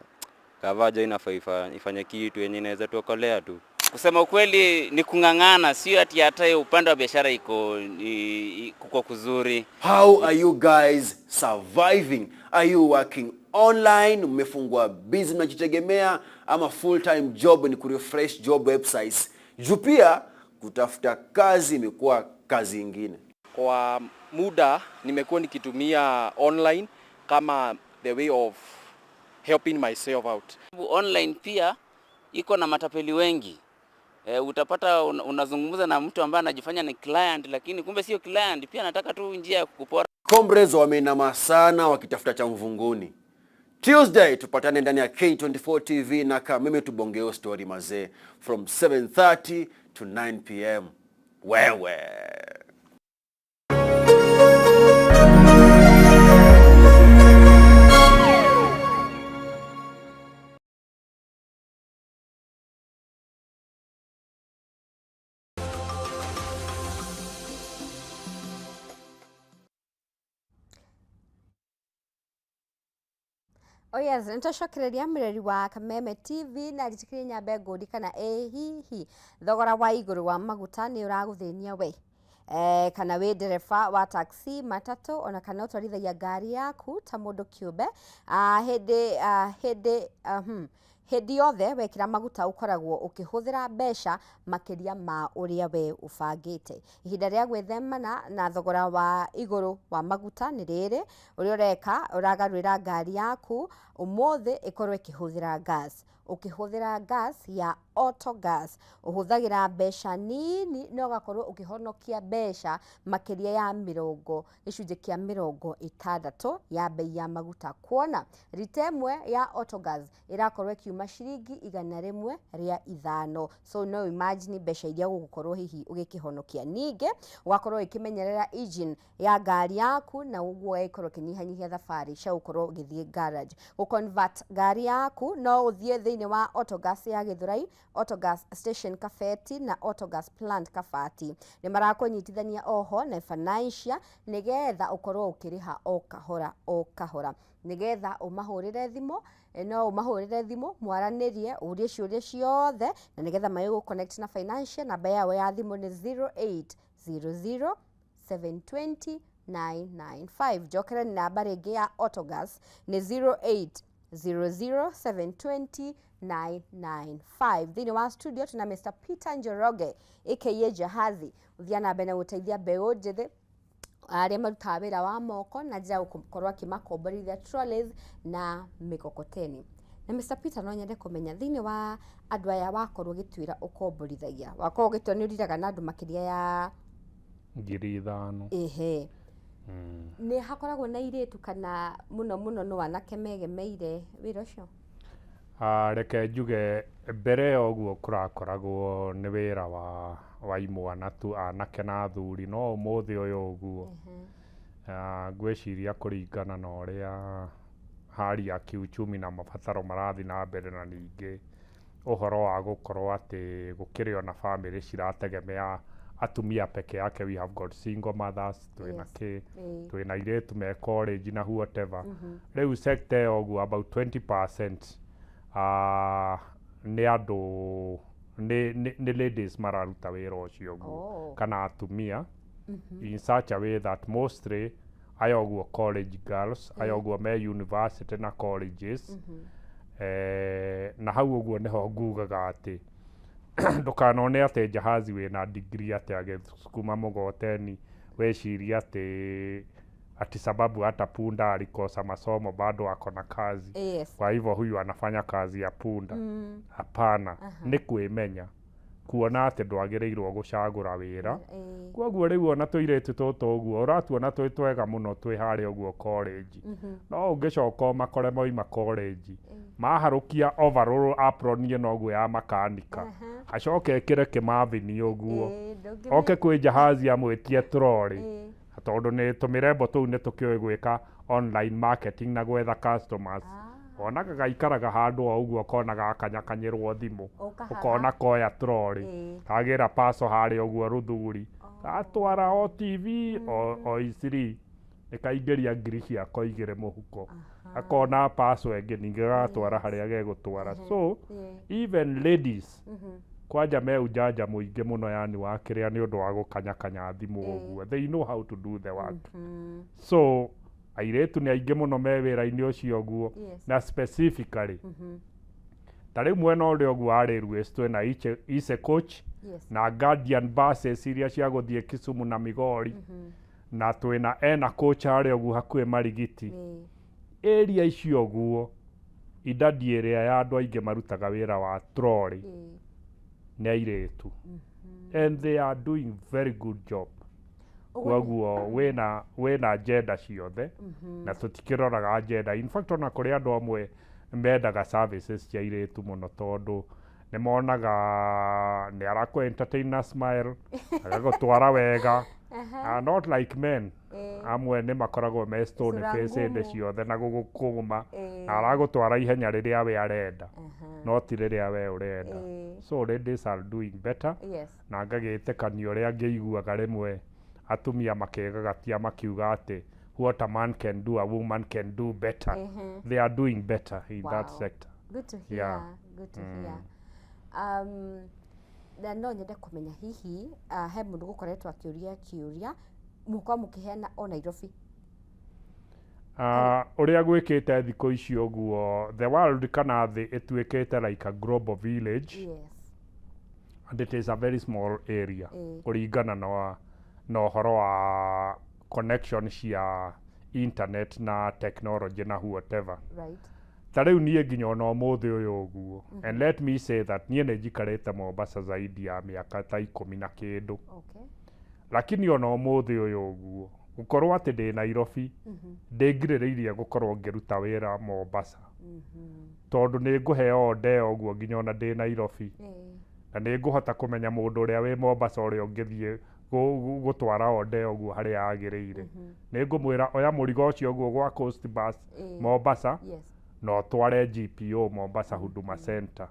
gavaja inafaa ifanye kitu yenye inaweza tuokolea tu. Kusema ukweli ni kung'ang'ana, sio ati hata upande wa biashara iko kuko kuzuri. How are you guys surviving? Are you working online? Mmefungua business mnajitegemea ama full time job ni kurefresh job websites? Juu pia kutafuta kazi imekuwa kazi ingine. Kwa muda nimekuwa nikitumia online kama the way of helping myself out. Online pia iko na matapeli wengi. Utapata unazungumza na mtu ambaye anajifanya ni client, lakini kumbe sio client, pia anataka tu njia ya kukupora. Comrades wameinama sana wakitafuta cha mvunguni. Tuesday tupatane ndani ya K24 TV na Kameme tubongeo story mazee from 7:30 to 9 p.m. Wewe. Oh yes, nĩtwacokereria mũreri wa Kameme TV na njĩtĩkĩrie nyambe ngũri kana ĩ hihi thogora wa igũrũ wa maguta nĩ ũragũthĩnia we, kana wĩ ndereba wa taxi, matatũ, ona kana ũtwarithagia ngari yaku ta mũndũ kĩũmbe. Hĩndĩ yothe wekĩra maguta ũkoragwo ũkĩhũthĩra mbeca makĩria ma ũrĩa we ũbangĩte. Ihinda rĩa gwĩthemana na thogora wa igũrũ wa maguta nĩ rĩrĩ. Ũrĩa ũreka, ũragarũrĩra ngari yaku ũmũthĩ ĩkorwo ĩkĩhũthĩra gas. Ũkĩhũthĩra gas ya Autogas ũhũthagĩra mbeca nini na ũgakorwo ũkĩhonokia mbeca makĩria ya mĩrongo gĩcunjĩ kĩa 60 ya bei ya maguta, kuona rita ĩmwe ya Autogas ĩrakorwo ĩkiuma ciringi 105. So no imagine mbeca iria ũgũkorwo hihi ũgĩkĩhonokia. Ningĩ ũgakorwo ũgĩkĩmenyerera engine ya ngari yaku na ũguo ĩgĩkorwo ĩkĩnyihanyihia thabarĩ cia gũkorwo ũgĩthiĩ garage gũconvert ngari yaku. No ũthiĩ thĩinĩ wa Autogas ya Gĩthũrai, Autogas Station Kabeti na Autogas Plant Kabati. Nĩ marakũnyitithania oho na financial nĩgetha ũkorwo ũkĩrĩha o kahora o kahora. Nĩgetha ũmahũrĩre thimũ, no ũmahũrĩre thimũ mwaranĩrie, ũrie ciũria ciothe na nĩgetha magĩgũ connect na financial. Namba yao ya thimũ nĩ 0800 720 995. Njokere namba rĩngĩ ya Autogas nĩ 0800 720 995. Thĩinĩ wa studio tuna Mr Peter Njoroge aka Jahazi, ũthiĩ na mbere na gũteithia mbeũ njĩthĩ arĩa marutaga wĩra wa moko na njĩra ya gũkorwo akĩmakomborithia trolleys na mĩkokoteni. Na Mr Peter, no nyende kũmenya thĩinĩ wa andũ aya wakorwo ũgĩtuĩra ũkomborithagia, wakorwo ũgĩtua nĩ ũriraga na andũ makĩria ya 5,000. Ehe, nĩ hakoragwo na airĩtu kana mũno mũno no anake megemeire wĩra ũcio? Ah, reke njuge mbere ya ũguo kũrakoragwo nĩ wĩra wa imwana tu, anake na athuri, no ũmũthĩ ũyũ ũguo, ngwĩciria kũringana na ũrĩa hali ya kiuchumi na mabataro marathiĩ na mbere, na ningĩ ũhoro wa gũkorwo atĩ gũkĩrĩ ona bamĩrĩ cirategemea atumia peke yake. We have got single mothers, twĩna kĩ, twĩna airĩtu me college na whatever. Rĩu sector ĩyo ũguo about 20% nĩ andũ nĩ ladies mararuta wĩra ũcio ũguo kana atumia in such a way that mostly aya ũguo college girls, aya ũguo me university na colleges. Na hau ũguo nĩho ngugaga atĩ ndũkanone atĩ Jahazi wĩna degree atĩ agĩsukuma mgoteni weciria atĩ sababu hata punda alikosa masomo bado ako na kazi, kwa hivyo huyu anafanya kazi ya punda. Hapana, nĩ kwĩmenya, kuona atĩ ndwagĩrĩirwo gũcagũra wĩra. Koguo rĩu ona tũirĩtu tũtũ ũguo ũratuona twĩ twega mũno twĩ harĩa ũguo college, no ũngĩcoka ũmakore moima college maharũkia overall apron ĩno ũguo ya makanika, acoke ĩkĩre kĩmabini ũguo, oke kwĩ Jahazi amwĩtie trolley, tondũ nĩ tũmĩrembo tũu nĩ tũkĩũĩ gwĩka online marketing na gwetha customers, onaga gaikaraga handũ o ũguo, kona gakanyakanyĩrwo thimũ. Ũkahaha. Ũkona koya trolley, kagĩra paco harĩa ũguo rũthuri, gatwara o TV o iciri, nĩkaingĩria 2,000 mũhuko, akona paco ĩngĩ ningĩ gagatwara harĩa gegũtwara. So even ladies kwanja me ujanja mũingĩ mũno, yani wa kĩrĩa nĩ ũndũ wa gũkanyakanya thimũ ũguo, they know how to do the work. So airĩtu nĩ aingĩ mũno me wĩra-inĩ ũcio ũguo. Na specifically ta rĩu mwena ũrĩa ũguo wa railways twĩna Easy Coach na Guardian buses iria cia gũthiĩ Kisumu na Migori, na twĩna ena coach harĩa ũguo hakuhĩ Marigiti area icio ũguo. Idadi ĩrĩa ya andũ aingĩ marutaga wĩra wa trolley nĩ airĩtu and they are doing very good job. Koguo wĩna gender ciothe na tũtikĩroraga gender. In fact, ona kũrĩ andũ amwe mendaga services cia airĩtu mũno tondũ nĩ monaga nĩ arakũ entertain na smile, agagũtwara wega. Not like men, amwe nĩ makoragwo me stone Sura face hĩndĩ ngumu. ciothe na gũgũkũma, na aragũtwara ihenya rĩrĩa we arenda, no ti rĩrĩa we ũrenda. So ladies are doing better. Na ngagĩtĩkania ũrĩa ngĩiguaga rĩmwe atumia makĩgagatia makiuga atĩ what a man can do, a woman can do better. They are doing better in that sector. Good to hear. Good to hear. Na no nyende kũmenya hihi he mũndũ gũkoretwo akĩũria kĩũria, mũkorwo mũkĩheana o Nairobi? Ũrĩa gwĩkĩte thikũ ici ũguo, the world kana thĩ ĩtuĩkĩte like a global village and it is a very small area kũringana na ũhoro wa connection cia internet na technology na whatever. Ta rĩu niĩ nginya ona ũmũthĩ ũyũ ũguo, and let me say that niĩ nĩ njikarĩte Mombasa zaidi ya mĩaka ta 10 na kĩndũ, lakini ona ũmũthĩ ũyũ ũguo, gũkorwo atĩ ndĩ Nairobi, ndĩngirĩrĩirie gũkorwo ngĩruta wĩra Mombasa, tondũ nĩ ngũheo order ĩyo ũguo nginya ona ndĩ Nairobi, na nĩ ngũhota kũmenya mũndũ ũrĩa wĩ Mombasa ũrĩa ũngĩthiĩ gũtwara order ĩyo ũguo harĩa yagĩrĩire. Nĩ ngũmwĩra, "Oya mũrigo ũcio ũguo gwa Coast Bus Mombasa na ũtware GPO Mombasa Huduma Center."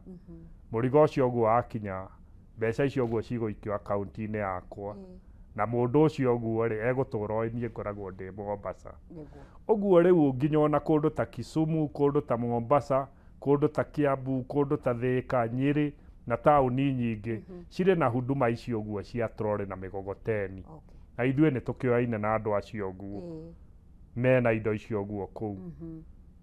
Mũrigo ũcio ũguo wakinya, mbeca icio ũguo cigũikio akaunti-inĩ yakwa, na mũndũ ũcio ũguo rĩ, egũtũra oĩ niĩ ngoragwo ndĩ Mombasa. Ũguo rĩu nginya ona kũndũ ta Kisumu, kũndũ ta Mombasa, kũndũ ta Kiambu, kũndũ ta Thĩka, Nyĩrĩ na taũni nyingĩ cirĩ na huduma icio ũguo cia trolley na mĩgogoteni, na ithuĩ nĩ tũkĩoyaine na andũ acio ũguo mena indo icio ũguo kũu.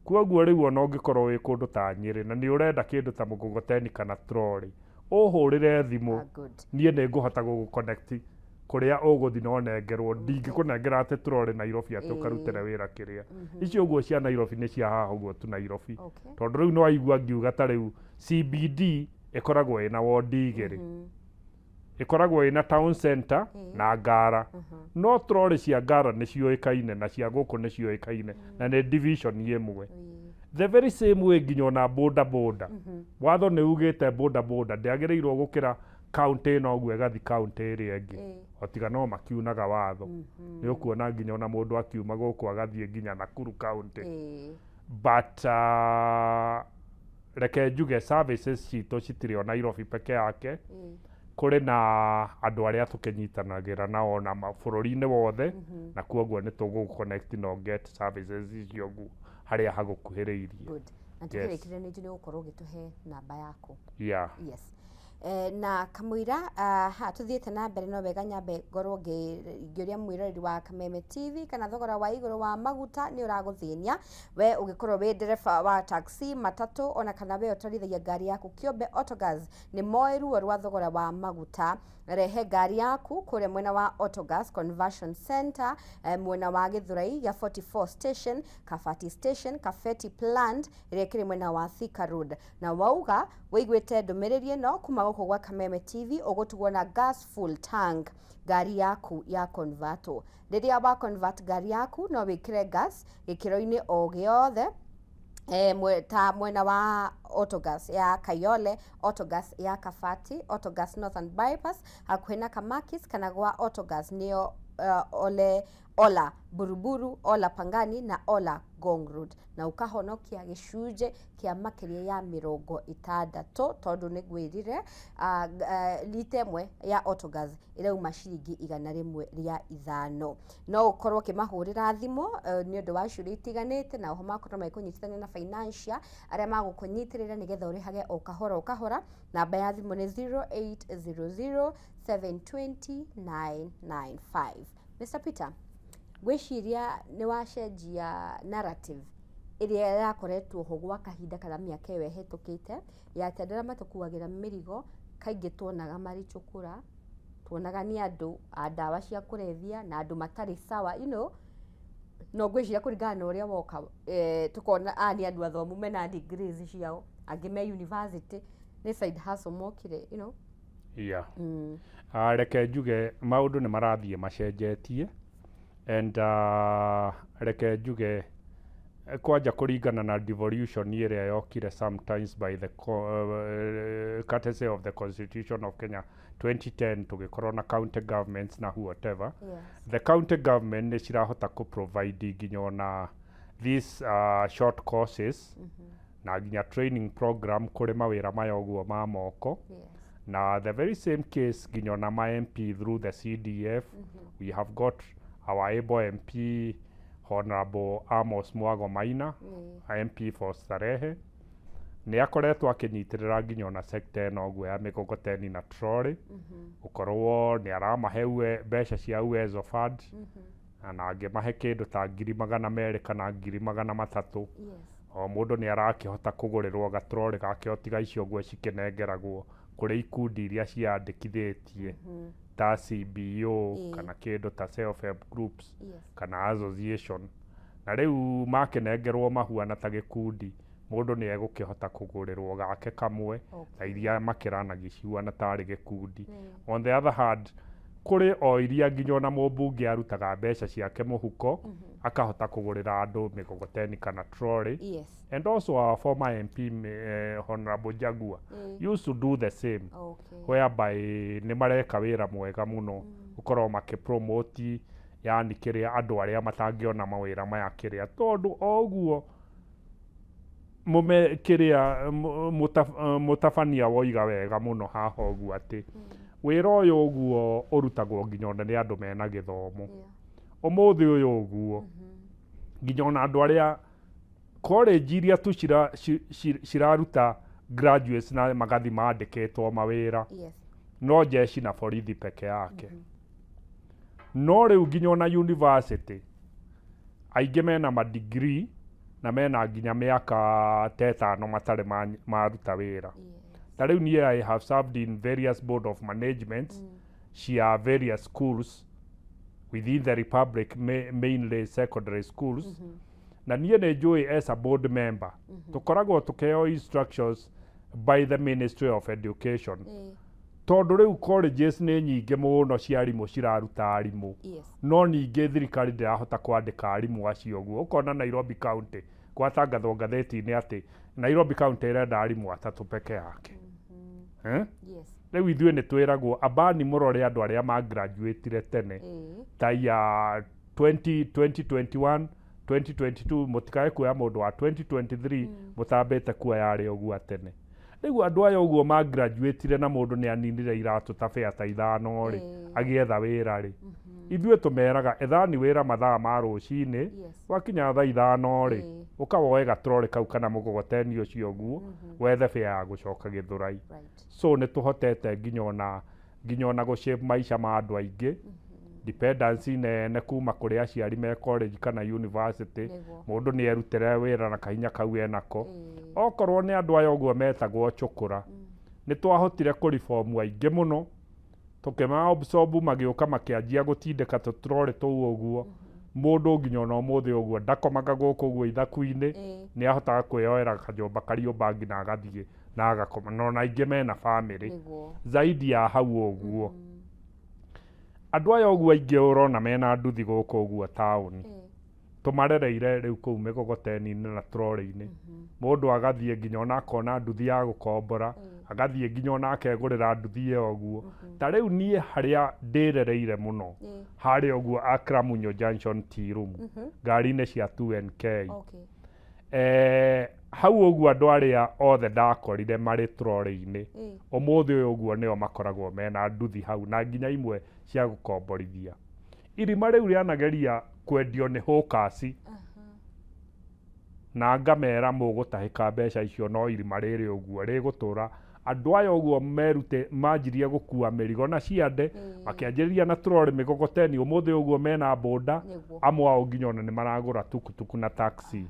Koguo rĩu ona ũngĩkorwo wĩ kũndũ ta Nyĩrĩ na nĩ ũrenda kĩndũ ta mũgogoteni kana trolley, ũhũrĩre thimũ, niĩ nĩ ngũhota gũgũ-connect kũrĩa ũgũthiĩ na ũnengerwo. Ndingĩkũnengera atĩ trolley Nairobi atĩ ũkarutĩre wĩra kĩrĩa. Icio ũguo cia Nairobi nĩ cia haha ũguo tu Nairobi, tondũ rĩu nĩ waigua ngiuga ta rĩu CBD ĩkoragwo ĩna wondi 2, ĩkoragwo ĩna town center na Ngara, no trolley cia Ngara nĩ ciũĩkaine na cia gũkũ nĩ ciũĩkaine na nĩ division ĩmwe. The very same way nginya ona boda boda, watho nĩ ugĩte boda boda ndĩagĩrĩirwo gũkĩra kaunti ĩno ũguo ĩgathi kaunti ĩrĩa ĩngĩ, o tiga no makiunaga watho. Nĩ ũkuona nginya ona mũndũ akiuma gũkũ agathiĩ nginya Nakuru kaunti. But reke njuge services citũ citirĩ o Nairobi peke yake. Kũrĩ na andũ arĩa tũkĩnyitanagĩra nao na bũrũri-inĩ wothe, na koguo nĩ tũgũ-connect na get services icio ũguo harĩa hagũkuhĩrĩirie. Good. Na tukĩrĩkĩrĩria, nĩ njũĩ nĩ ũgũkorwo ũgĩtũhe namba yaku. Yeah. Yes. Na kamũira ha tuthiĩte na mbere, no wega nyambe ngorwo ngĩũria mwĩroreri wa Kameme TV kana thogora wa igũrũ wa maguta nĩ ũragũthĩnia we ũgĩkorwo wĩ ndereba wa taxi, matatũ, ona kana we ũtwarithagia ngari yaku kĩũmbe. Autogas nĩ moĩ ruo rwa thogora wa maguta. Rehe ngari yaku kũrĩa mwena wa Autogas Conversion Center, mwena wa Gĩthũrai ya 44 station, Kabati station, Kabeti plant ĩrĩa ĩkĩrĩ mwena wa Thika Road, na wauga wĩiguĩte ndũmĩrĩri ĩno kuma gũkũ gwa Kameme TV, ũgũtugwo na gas full tank ngari yaku ya converto. Rĩrĩa wa convert ngari yaku, no wĩkĩre gas gĩkĩro-inĩ o gĩothe, ta mwena wa Autogas ya Kayole, Autogas ya Kabati, Autogas Northern Bypass hakuhĩ na Kamakis, kana gwa Autogas nĩyo Ole Ola Buruburu, Ola Pangani na Ola Ngong Road, na ũkahonokia gĩcunjĩ kĩa makĩria ya 60, tondũ nĩ ngwĩrire lita 1 ya Autogas ĩrauma ciringi 105. No ũkorwo ũkĩmahũrĩra thimũ nĩ ũndũ wa ciũria itiganĩte, na oho makorwo magĩkũnyitithania na financier arĩa magũkũnyitĩrĩra nĩgetha ũrĩhage o kahora o kahora. Namba ya thimũ nĩ 0800 720 995. Mr Peter, ngwĩciria nĩ wacenjia narrative ĩrĩa yakoretwo ho gwa kahinda kana mĩaka ĩyo ĩhĩtũkĩte ya atĩ andũ arĩa matũkuagĩra mĩrigo kaingĩ tuonaga marĩ cũkũra, tuonaga nĩ andũ a ndawa cia kũrebia na andũ matarĩ sawa. No ngwĩciria kũringana na ũrĩa woka, tũkona aya nĩ andũ athomu mena degrees ciao, angĩ me university, nĩ side hustle mokire. Yeah. Reke njuge maũndũ nĩ marathiĩ macenjetie, and reke njuge kwanja kũringana na devolution ĩrĩa yokire sometimes by the courtesy of the Constitution of Kenya 2010, tũgĩkorwo na county governments na whatever. The county government nĩ cirahota kũ provide nginya ona these short courses na nginya training program kũrĩ mawĩra maya ũguo ma moko. Na the very same case nginya ona ma MP through the CDF, we have got our able MP, Honorable Amos Mwago Maina, MP for Starehe, nĩ akoretwo akĩnyitĩrĩra nginya ona sector ĩno ũguo ya mĩgogoteni na trolley, gũkorwo nĩ aramahe mbeca cia Uwezo Fund, na angĩmahe kĩndũ ta 200,000 kana 300,000. O mũndũ nĩ arakĩhota kũgũrĩrwo gatrolley gake, o tiga icio ũguo cikĩnengeragwo kũrĩ ikundi iria ciandĩkithĩtie ta CBO kana kĩndũ ta self help groups kana association, na rĩu makĩnengerwo mahuana ta gĩkundi. Mũndũ nĩ egũkĩhota kũgũrĩrwo gake kamwe na iria makĩranagia cihuana tarĩ gĩkundi. On the other hand, kũrĩ o iria nginya ona mũmbunge arutaga mbeca ciake mũhuko akahota kũgũrĩra andũ mĩgogoteni kana trolley. And also our former MP, Honorable Jaguar, used to do the same, whereby nĩ mareka wĩra mwega mũno gũkorwo makĩpromote, yani kĩrĩa andũ arĩa matangĩona mawĩra maya kĩrĩa, tondũ o ũguo mũme kĩrĩa mũtabania woiga wega mũno haha ũguo atĩ wĩra ũyũ ũguo ũrutagwo nginya ona nĩ andũ mena gĩthomo. Ũmũthĩ ũyũ ũguo nginya ona andũ arĩa college iria tu ciraruta graduates na magathi mandĩkĩtwo mawĩra, no jeshi na borithi peke yake. No rĩu nginya ona university aingĩ mena madegree na mena nginya mĩaka ta 5 matarĩ maruta wĩra. Ta rĩu niĩ I have served in various board of management cia various schools within the republic, mainly secondary schools, na niĩ nĩ njũĩ as a board member tũkoragwo tũkĩheo instructions by the Ministry of Education, tondũ rĩu colleges nĩ nyingĩ mũno cia arimũ ciraruta arimũ, no ningĩ thirikari ndĩrahota kwandĩka arimũ acio. Ũguo ũkona Nairobi County gwatangathwo ngathĩti-inĩ atĩ Nairobi County ĩrenda arimũ atatũ peke yake. Eh? Yes. Rĩu ithuĩ nĩ twĩragwo ambani mũrore andũ arĩa magraduatire tene ta ya 20, 2021, 2022, mũtikae kuoya mũndũ wa 2023 mũtambĩte kuoya arĩa ũguo tene. Rĩu andũ aya ũguo magraduatire na mũndũ nĩ aninire iratũ ta bea ta 5 rĩ, agĩetha wĩra rĩ, ithuĩ tũmeraga ethani wĩra mathaa ma rũcinĩ. Gwakinya thaa 5 rĩ, ũkawoe gatrore kau kana mũgogoteni ũcio ũguo wethe bea ya gũcoka Gĩthũrai. So nĩ tũhotete nginya ona gũshape maica ma andũ aingĩ. Dependency nene kuma kũrĩ aciari me college kana university, mũndũ nĩ erutĩre wĩra na kahinya kau enako. Okorwo nĩ andũ aya ũguo metagwo chũkũra, nĩ twahotire kũribomu aingĩ mũno, tũkĩma absorb, magĩũka makĩanjia gũtindĩka tũtrore tũu ũguo. Mũndũ nginya ona ũmũthĩ ũguo ndakomaga gũkũ ũguo ithaku-inĩ, nĩ ahotaga kwĩyoera kanyũmba kariũmba nginya agathiĩ na agakoma, na ona aingĩ mena bamĩrĩ. Zaidi ya hau ũguo, andũ aya ũguo aingĩ ũrona mena nduthi gũkũ ũguo taũni, tũmarereire rĩu kũu mĩgogoteni-inĩ na trorĩ-inĩ. Mũndũ agathiĩ nginya ona akona nduthi ya gũkombora, agathiĩ nginya ona akegũrĩra nduthi ĩyo ũguo. Ta rĩu niĩ harĩa ndĩrereire mũno, harĩa ũguo Akramunyo Junction Tea Room, ngari-inĩ cia 2NK. Hau ũguo andũ arĩa othe ndakorire marĩ trorĩ-inĩ, ũmũthĩ ũyũ ũguo nĩo makoragwo mena nduthi hau na nginya imwe cia gũkomborithia. Irima rĩu rĩanageria kwendio nĩ hawkers na ngamera mũgũtahĩka mbeca icio, no irima rĩrĩ ũguo rĩgũtũra. Andũ aya ũguo merute manjirie gũkua mĩrigo na ciande, makĩanjĩrĩria na trori, mĩgogoteni, ũmũthĩ ũguo mena boda. Amwe ao nginya ona nĩ maragũra tukutuku na taxi.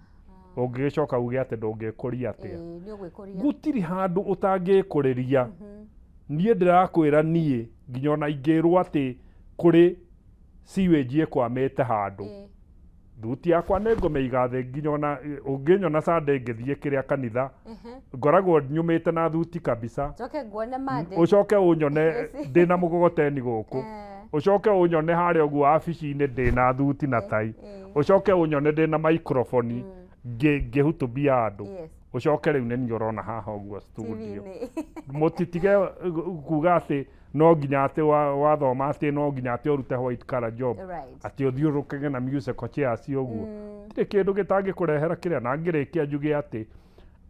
Ũngĩgĩcoka uge atĩ ndũngĩkũria atĩa? Ĩĩ, nĩ ũgwĩkũria. Gũtirĩ handũ ũtangĩkũrĩria. Niĩ ndĩrakwĩra, niĩ nginya ona ingĩrwo atĩ kũrĩ sewage ĩkwamĩte handũ, thuti yakwa nĩ ngũmĩiga thĩ. Nginya ona ũngĩnyona Sunday ngĩthiĩ kĩrĩa kanitha, ngoragwo nyũmĩte na thuti kabisa. Njoke nguone Monday. Ũcoke ũnyone ndĩna mũgogoteni gũkũ, ũcoke ũnyone harĩa ũguo wabici-inĩ ndĩna thuti na tai, ũcoke ũnyone ndĩna microphone ngĩhutubia andũ, ũcoke rĩu nĩ niĩ ũrona haha ũguo studio. TV-inĩ. Mũtitige kuga atĩ no nginya atĩ wathoma atĩ no nginya atĩ ũrute white collar job, atĩ ũthiũrũrũkage na musical chairs ũguo. Tirĩ kĩndũ gĩtangĩkũrehera kĩrĩa. Na ngĩrĩkia njuge atĩ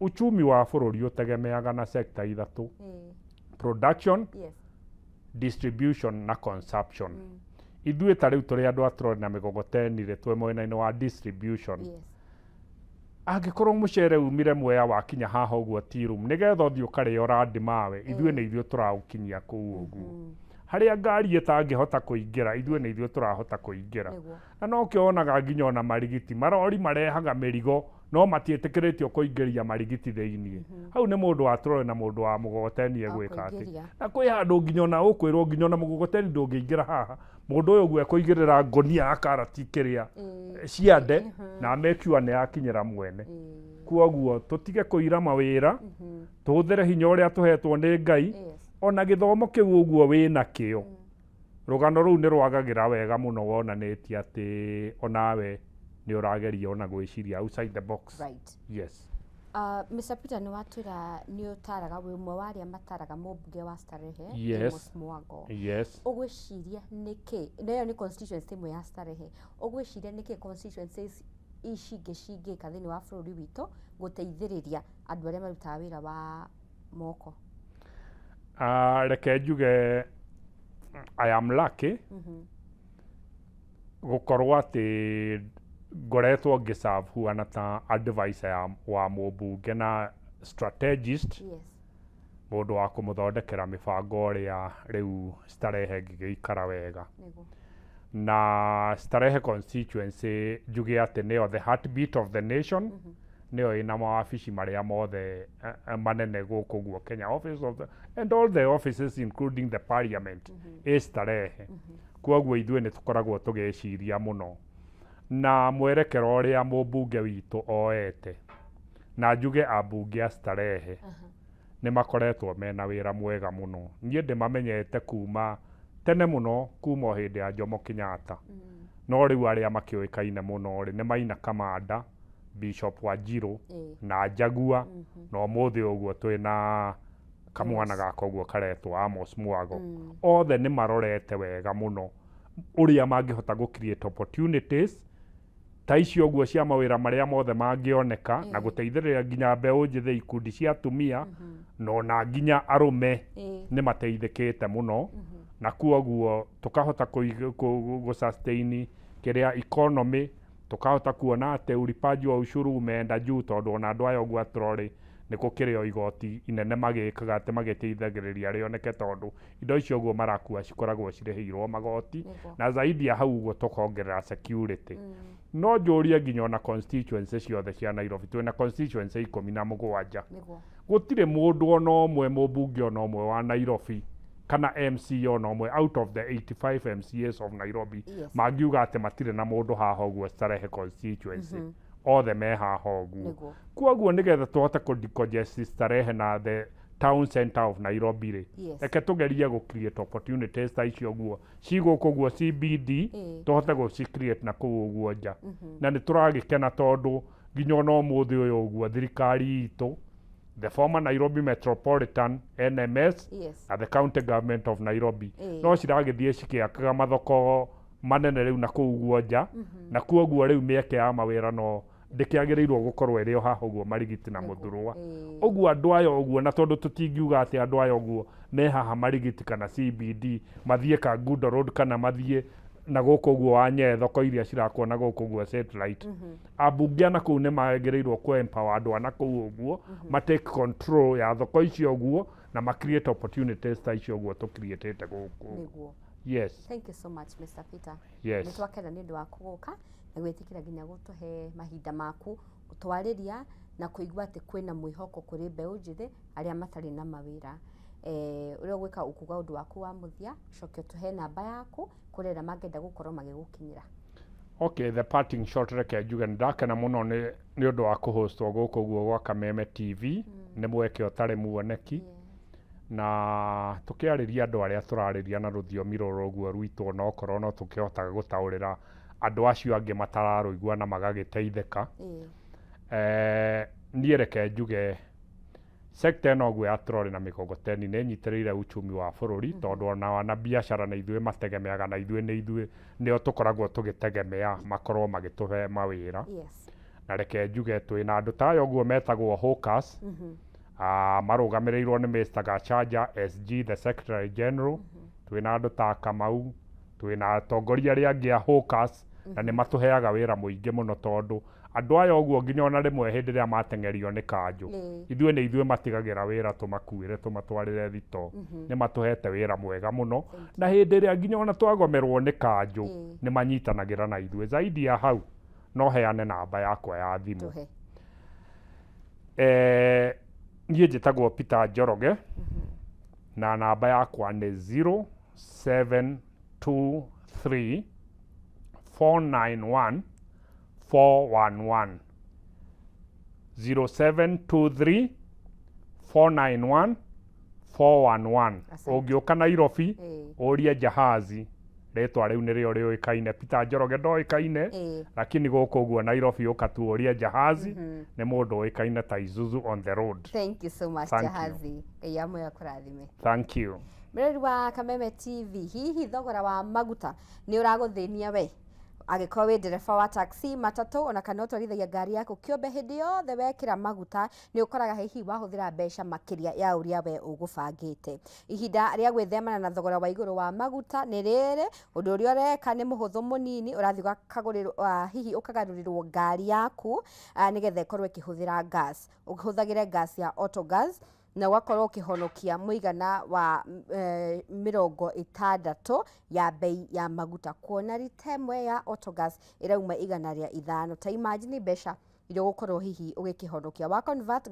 uchumi wa bũrũri ũtegemeaga na sector ithatũ: production, distribution na consumption. Ithuĩ ta rĩu tũrĩ andũ a troli na mĩgogoteni rĩ, twĩ mwena-inĩ wa distribution. Angĩkorwo mũcere umire Mwea wakinya haha ũguo tea room, nĩgetha ũthiĩ ũkarĩo randi mawe, ithuĩ nĩ ithuĩ tũraũkinyia kũu ũguo. Harĩa ngari ĩtangĩhota kũingĩra, ithuĩ nĩ ithuĩ tũrahota kũingĩra. Na nokĩo wonaga nginya ona marigiti, marori marehaga mĩrigo no matiĩtĩkĩrĩtio kũingĩria marigiti thĩiniĩ. Hau nĩ mũndũ wa troli na mũndũ wa mũgogoteni egwĩka atĩ? Kũingĩria. Na kwĩ handũ nginya ona ũkwĩrwo nginya ona mũgogoteni ndũngĩingĩra haha. Mũndũ ũyũ ũguo ekũigĩrĩra ngũnia ya karati kĩrĩa ciande na make sure nĩ yakinyĩra mwene. Kwoguo tũtige kũira mawĩra, tũhũthĩre hinya ũrĩa tũhetwo nĩ Ngai, ona gĩthomo kĩu ũguo wĩna kĩo. Rũgano rũu nĩ rwagagĩra wega mũno, wonanĩtie atĩ onawe nĩ ũrageria ona gwĩciria outside the box. Yes. Mr. Peter, nĩ watwĩra nĩ ũtaraga, wĩ ũmwe wa arĩa mataraga mũmbunge wa Starehe, Amos Mwago. Ũgwĩciria nĩkĩ, na ĩyo nĩ constituency ĩmwe ya Starehe, ũgwĩciria nĩkĩ constituencies ici ingĩ cingĩka thĩinĩ wa bũrũri witũ gũteithĩrĩria andũ arĩa marutaga wĩra wa moko? Reke njuge I am lucky gũkorwo atĩ ngoretwo ngĩserve huana ta advisor wa mũmbunge na strategist, mũndũ wa kũmũthondekera mĩbango ũrĩa rĩu Starehe ngĩgĩikara wega. Na Starehe constituency njuge atĩ nĩyo the heartbeat of the nation, nĩyo ĩna mawabici marĩa mothe manene gũkũ guo Kenya, office of the, and all the offices including the parliament ĩ Starehe. Kwoguo ithuĩ nĩ tũkoragwo tũgĩciria mũno na mwerekero ũrĩa mũmbunge witũ oete, na njuge ambunge a Starehe nĩ makoretwo mena wĩra mwega mũno. Niĩ ndĩmamenyete kuma tene mũno, kuma o hĩndĩ ya Jomo Kenyatta, no rĩu arĩa makĩũĩkaine mũno rĩ nĩ Maina Kamanda, Bishop Wanjiru na Njagua, na ũmũthĩ ũguo twĩna kamwana gaka ũguo karetwo Amos Mwago. Othe nĩ marorete wega mũno ũrĩa mangĩhota gũ create opportunities ta icio ũguo cia mawĩra marĩa mothe mangĩoneka na gũteithĩrĩria nginya mbeũ njĩthĩ, ikundi cia atumia, na ona nginya arũme nĩ mateithĩkĩte mũno, na kuoguo tũkahota gũ sustain kĩrĩa economy, tũkahota kuona atĩ ulipaji wa ushuru umeenda juu, tondũ ona andũ aya ũguo atrorĩ nĩ gũkĩrĩ o igoti inene magĩkaga atĩ magĩteithagĩrĩria rĩoneke, tondũ indo icio ũguo marakua cikoragwo cirĩhĩirwo magoti. Na zaidi ya hau ũguo tũkongerera security. No njũrie nginya ona constituency ciothe cia Nairobi, twĩna constituency 17, gũtirĩ mũndũ ona ũmwe, mũmbunge ona ũmwe wa Nairobi kana MCA ona ũmwe out of the 85 MCAs of Nairobi mangiuga atĩ matirĩ na mũndũ haha ũguo Starehe constituency. Othe me haha ũguo. Kwoguo nĩgetha tũhote kũ decongest Starehe na the town center of Nairobi rĩ, reke tũgerie gũ create opportunities ta icio ũguo ci gũkũ ũguo CBD, tũhote gũci create na kũu ũguo nja. Na nĩ tũragĩkena tondũ nginya ona ũmũthĩ ũyũ ũguo thirikari itũ, the former Nairobi Metropolitan, NMS, na the county government of Nairobi, no ciragĩthiĩ cikĩakaga mathoko manene rĩu na kũu ũguo nja, na kuoguo rĩu mĩeke ya mawĩra no ndĩkĩagĩrĩirwo gũkorwo ĩrĩ o haha ũguo Marigiti na Mũthurũa ũguo andũ aya ũguo. Na tondũ tũtingiuga atĩ andũ aya ũguo me haha Marigiti kana CBD mathiĩ Kangundo Road kana mathiĩ na gũkũ ũguo Wanyee, thoko iria cirakwo na gũkũ ũguo satellite, ambunge ana kũu nĩ magĩrĩirwo kũ empower andũ ana kũu ũguo ma take control ya thoko icio ũguo na ma create opportunities ta icio ũguo tũ create gũkũ. Yes. Thank you so much, Mr. Peter. Nĩ twakena nĩ ũndũ waku gũka na gwĩtĩkĩra nginya gũtũhe mahinda maku gũtwarĩria na kũigua atĩ kwĩna mwĩhoko kũrĩ mbeũ njĩthĩ arĩa matarĩ na mawĩra. Ũrĩa ũgwĩka ũkuga ũndũ waku wa mũthia, ũcoke ũtũhe namba yaku kũrĩ arĩa mangĩenda gũkorwo magĩgũkinyĩra. Okay, the parting shot, reke njuge nĩ ndakena mũno nĩ ũndũ wa kũhostwo gũkũ ũguo gwa Kameme TV. Nĩ mweke ũtarĩ muoneki na tũkĩarĩria andũ arĩa tũrarĩria na rũthiomi rũrũ ũguo rwitũ, onokorwo no tũkĩhotaga gũtaũrĩra andũ acio angĩ matararũigua na magagĩteithĩka. Niĩ reke njuge sector ĩno ũguo ya trolley na mĩgogoteni nĩ ĩnyitĩrĩire uchumi wa bũrũri, tondũ ona wana biacara na ithuĩ mategemeaga na ithuĩ nĩ ithuĩ nĩo tũkoragwo tũgĩtegemea makorwo magĩtũhe mawĩra. Na reke njuge twĩna andũ ta aya ũguo metagwo hawkers, marũgamĩrĩirwo nĩ Mr. Gachanja SG, the Secretary General. Twĩna andũ ta Kamau, twĩna atongoria arĩa angĩ a hawkers, na nĩ matũheaga wĩra mũingĩ mũno, tondũ andũ aya ũguo nginya ona rĩmwe hĩndĩ ĩrĩa mateng'erio nĩ kanjũ, ithuĩ nĩ ithuĩ matigagĩra wĩra tũmakuĩre tũmatwarĩre thito. Nĩ matũhete wĩra mwega mũno, na hĩndĩ ĩrĩa nginya ona twagomerwo nĩ kanjũ, nĩ manyitanagĩra na ithuĩ. Zaidi ya hau, no heane namba yakwa ya thimũ. Tũhe. Niĩ njĩtagwo Peter Njoroge na namba yakwa nĩ 0723 491 411. 0723 491 411. Ũngĩũka Nairobi ũrie Jahazi, rĩtwa rĩu nĩrĩo rĩũĩkaine. Peter Njoroge ndoĩkaine, lakini gũkũ ũguo Nairobi ũka tu ũrie Jahazi, nĩ mũndũ ũĩkaine ta Isuzu on the road. Thank you so much. Thank you. Jahazi, Ngai amwe akũrathime. Thank you. Mwĩrori wa Kameme TV, hihi thogora wa maguta nĩ ũragũthĩnia we? Angĩkorwo wĩ ndereba wa taxi, matatũ, ona kana ũtwarithagia ngari yaku kĩũmbe, hĩndĩ yothe wekĩra maguta nĩ ũkoraga hihi wahũthĩra mbeca makĩria ya ũrĩa we ũgũbangĩte. Ihinda rĩa gwĩthemana na thogora wa igũrũ wa maguta nĩ rĩrĩ. Ũndũ ũrĩa ũreka nĩ mũhũthũ mũnini, ũrathiĩ ũkagũrĩrwo, hihi ũkagarũrĩrwo ngari yaku, nĩgetha ĩkorwo ĩkĩhũthĩra gas, ũhũthagĩre gas ya autogas, na ũgakorwo ũkĩhonokia mũigana wa 60 ya bei ya maguta, kuona rita ĩmwe ya autogas ĩrauma 105. Ta imagine mbeca iria ũgũkorwo hihi ũgĩkĩhonokia wa convert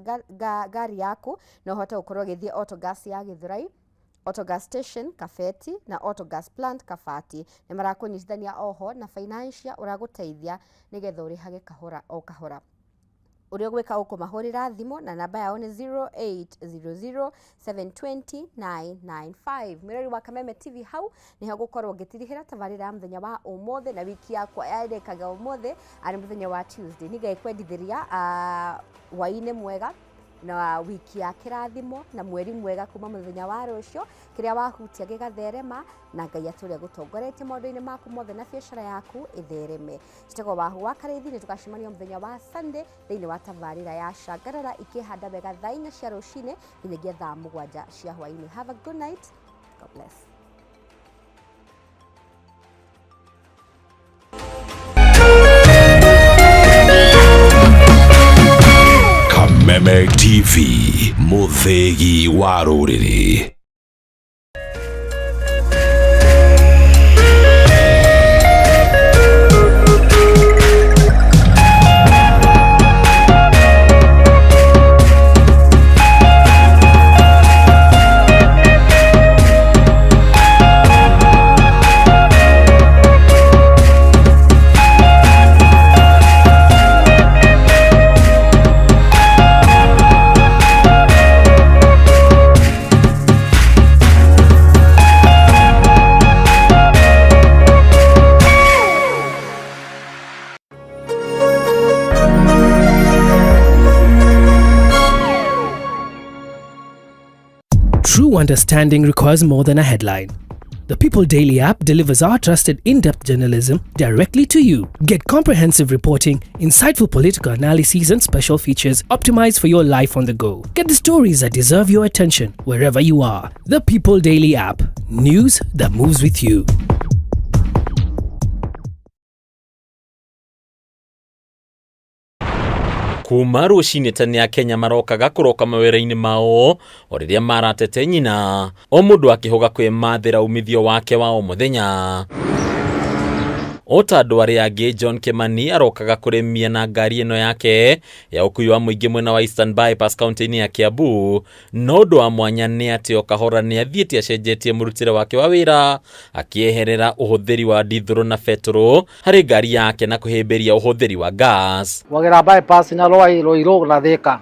ngari yaku, na ũhote gũkorwo ũgĩthiĩ autogas ya Gĩthũrai, Autogas Station Kabeti na Autogas Plant Kabati. Nĩ marakũnyitithania oho na financial ũragũteithia nĩgetha ũrĩhage kahora o kahora. Ũrĩa ũgwĩka, ũkũmahũrĩra thimũ na namba yao nĩ 0800 720 995. Mwĩrori wa Kameme TV, hau nĩho ngũkorwo ngĩtirihĩra tabarĩra ya mũthenya wa ũmũthĩ, na wiki yakwa yarĩkaga ũmũthĩ arĩ mũthenya wa Tuesday. Nĩngekwendithĩria hwaĩ-inĩ mwega na wiki ya kĩrathimo na mweri mwega kuma mũthenya wa rũciũ, kĩrĩa wahutia gĩgatherema, na Ngai atũre gũtongoretie maũndũ-inĩ maku mothe na biacara yaku ĩthereme. Njĩtagwo Wahu wa Karĩithi. Nĩ tũgacemania mũthenya wa Sunday thĩinĩ wa tabarĩra ya Cangarara ikĩhanda wega, thaa 4 cia rũcinĩ nginyagia thaa 7 cia hwaĩ-inĩ. Have a good night. God bless. Kameme TV, mũthĩgi wa rũrĩrĩ. True understanding requires more than a headline. The People Daily app delivers our trusted in depth journalism directly to you. Get comprehensive reporting, insightful political analyses, and special features optimized for your life on the go. Get the stories that deserve your attention wherever you are. The People Daily app. News that moves with you. Kuma rũcinĩ tene Akenya marokaga kũroka mawĩra-inĩ mao o rĩrĩa maratete nyina, o mũndũ akĩhũga kwĩmathĩra umithio wake wa o mũthenya. O ta andũ arĩa angĩ, John Kimani arokaga kũrĩmia na ngari ĩno yake ya ũkui wa mũingĩ mwena wa Eastern Bypass kaunti-inĩ ya Kiambu. No ũndũ wa mwanya nĩ atĩ o kahora nĩ athiĩte acenjetie mũrutĩre wake wa wĩra, akĩeherera ũhũthĩri wa ndithũrũ na betũrũ harĩ ngari yake na kũhĩmbĩria ũhũthĩri wa gas. Wagera bypass na Rwai Ruiru na Thika,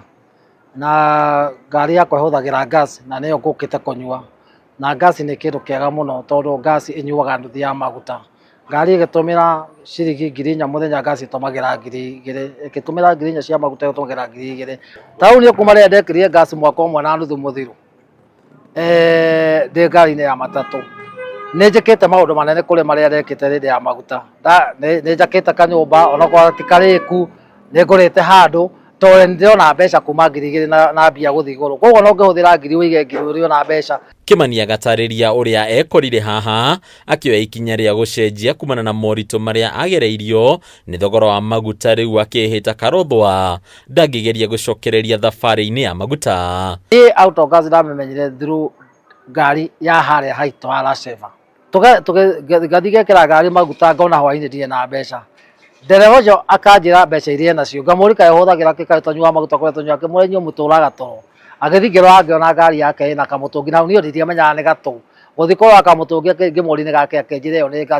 na ngari yakwa ĩhũthagĩra gas, na nĩyo ngũkĩte kũnyua. Na gas nĩ kĩndũ kĩega mũno, tondũ gas ĩnyuaga nuthu ya maguta. Ngari ĩgĩtũmĩra ciringi 4,000 mũthenya, gas ĩtũmagĩra 2,000. Ĩgĩtũmĩra 4,000 cia maguta, ĩtũmagĩra 2,000. Ta rĩu niĩ kuma rĩrĩa ndekĩrire gas mwaka ũmwe na nuthu mũthiru, ndĩ ngari-inĩ ya matatũ, nĩ njĩkĩte maũndũ manene kũrĩ marĩa ndekĩte hĩndĩ ya maguta. Nĩ njakĩte kanyũmba, onakorwo ti karĩku, nĩ ngũrĩte handũ, tondũ nĩ ndĩrona mbeca kuma 2,000 na mbia gũthiĩ igũrũ. Koguo no ngĩhũthĩra ngiri, ũige ngiri, ũrĩona mbeca. Kimani agatarĩria ũrĩa ekorire haha akĩoya ikinya rĩa gũcenjia kumana na moritũ marĩa agereirio nĩ thogora wa maguta, rĩu akĩhĩta karothwa ndangĩgeria gũcokereria thabarĩ-inĩ ya maguta. Niĩ autogas ndamĩmenyire through ngari ya harĩa haitũ ha Laseva. Ngathiĩ ngekĩra ngari maguta, ngona hwainĩ ndirĩ na mbeca. Ndereba ũcio akanjĩra mbeca iria enacio, ngamũria kaĩ ũhũthagĩra kĩ, kaĩ ũtanyuaga maguta kũrĩa tũnyuaga, ngĩmũria inyuĩ mũtũraga toro. Agĩthiĩ ngĩrora ngĩona ngari yake ĩna kamũtũngi, na niĩ ndiamenyaga nĩ gatũ. Gũthiĩ kũrora kamũtũngi, ngĩmũria nĩ gake, akĩnjĩra ĩyo nĩ ngari.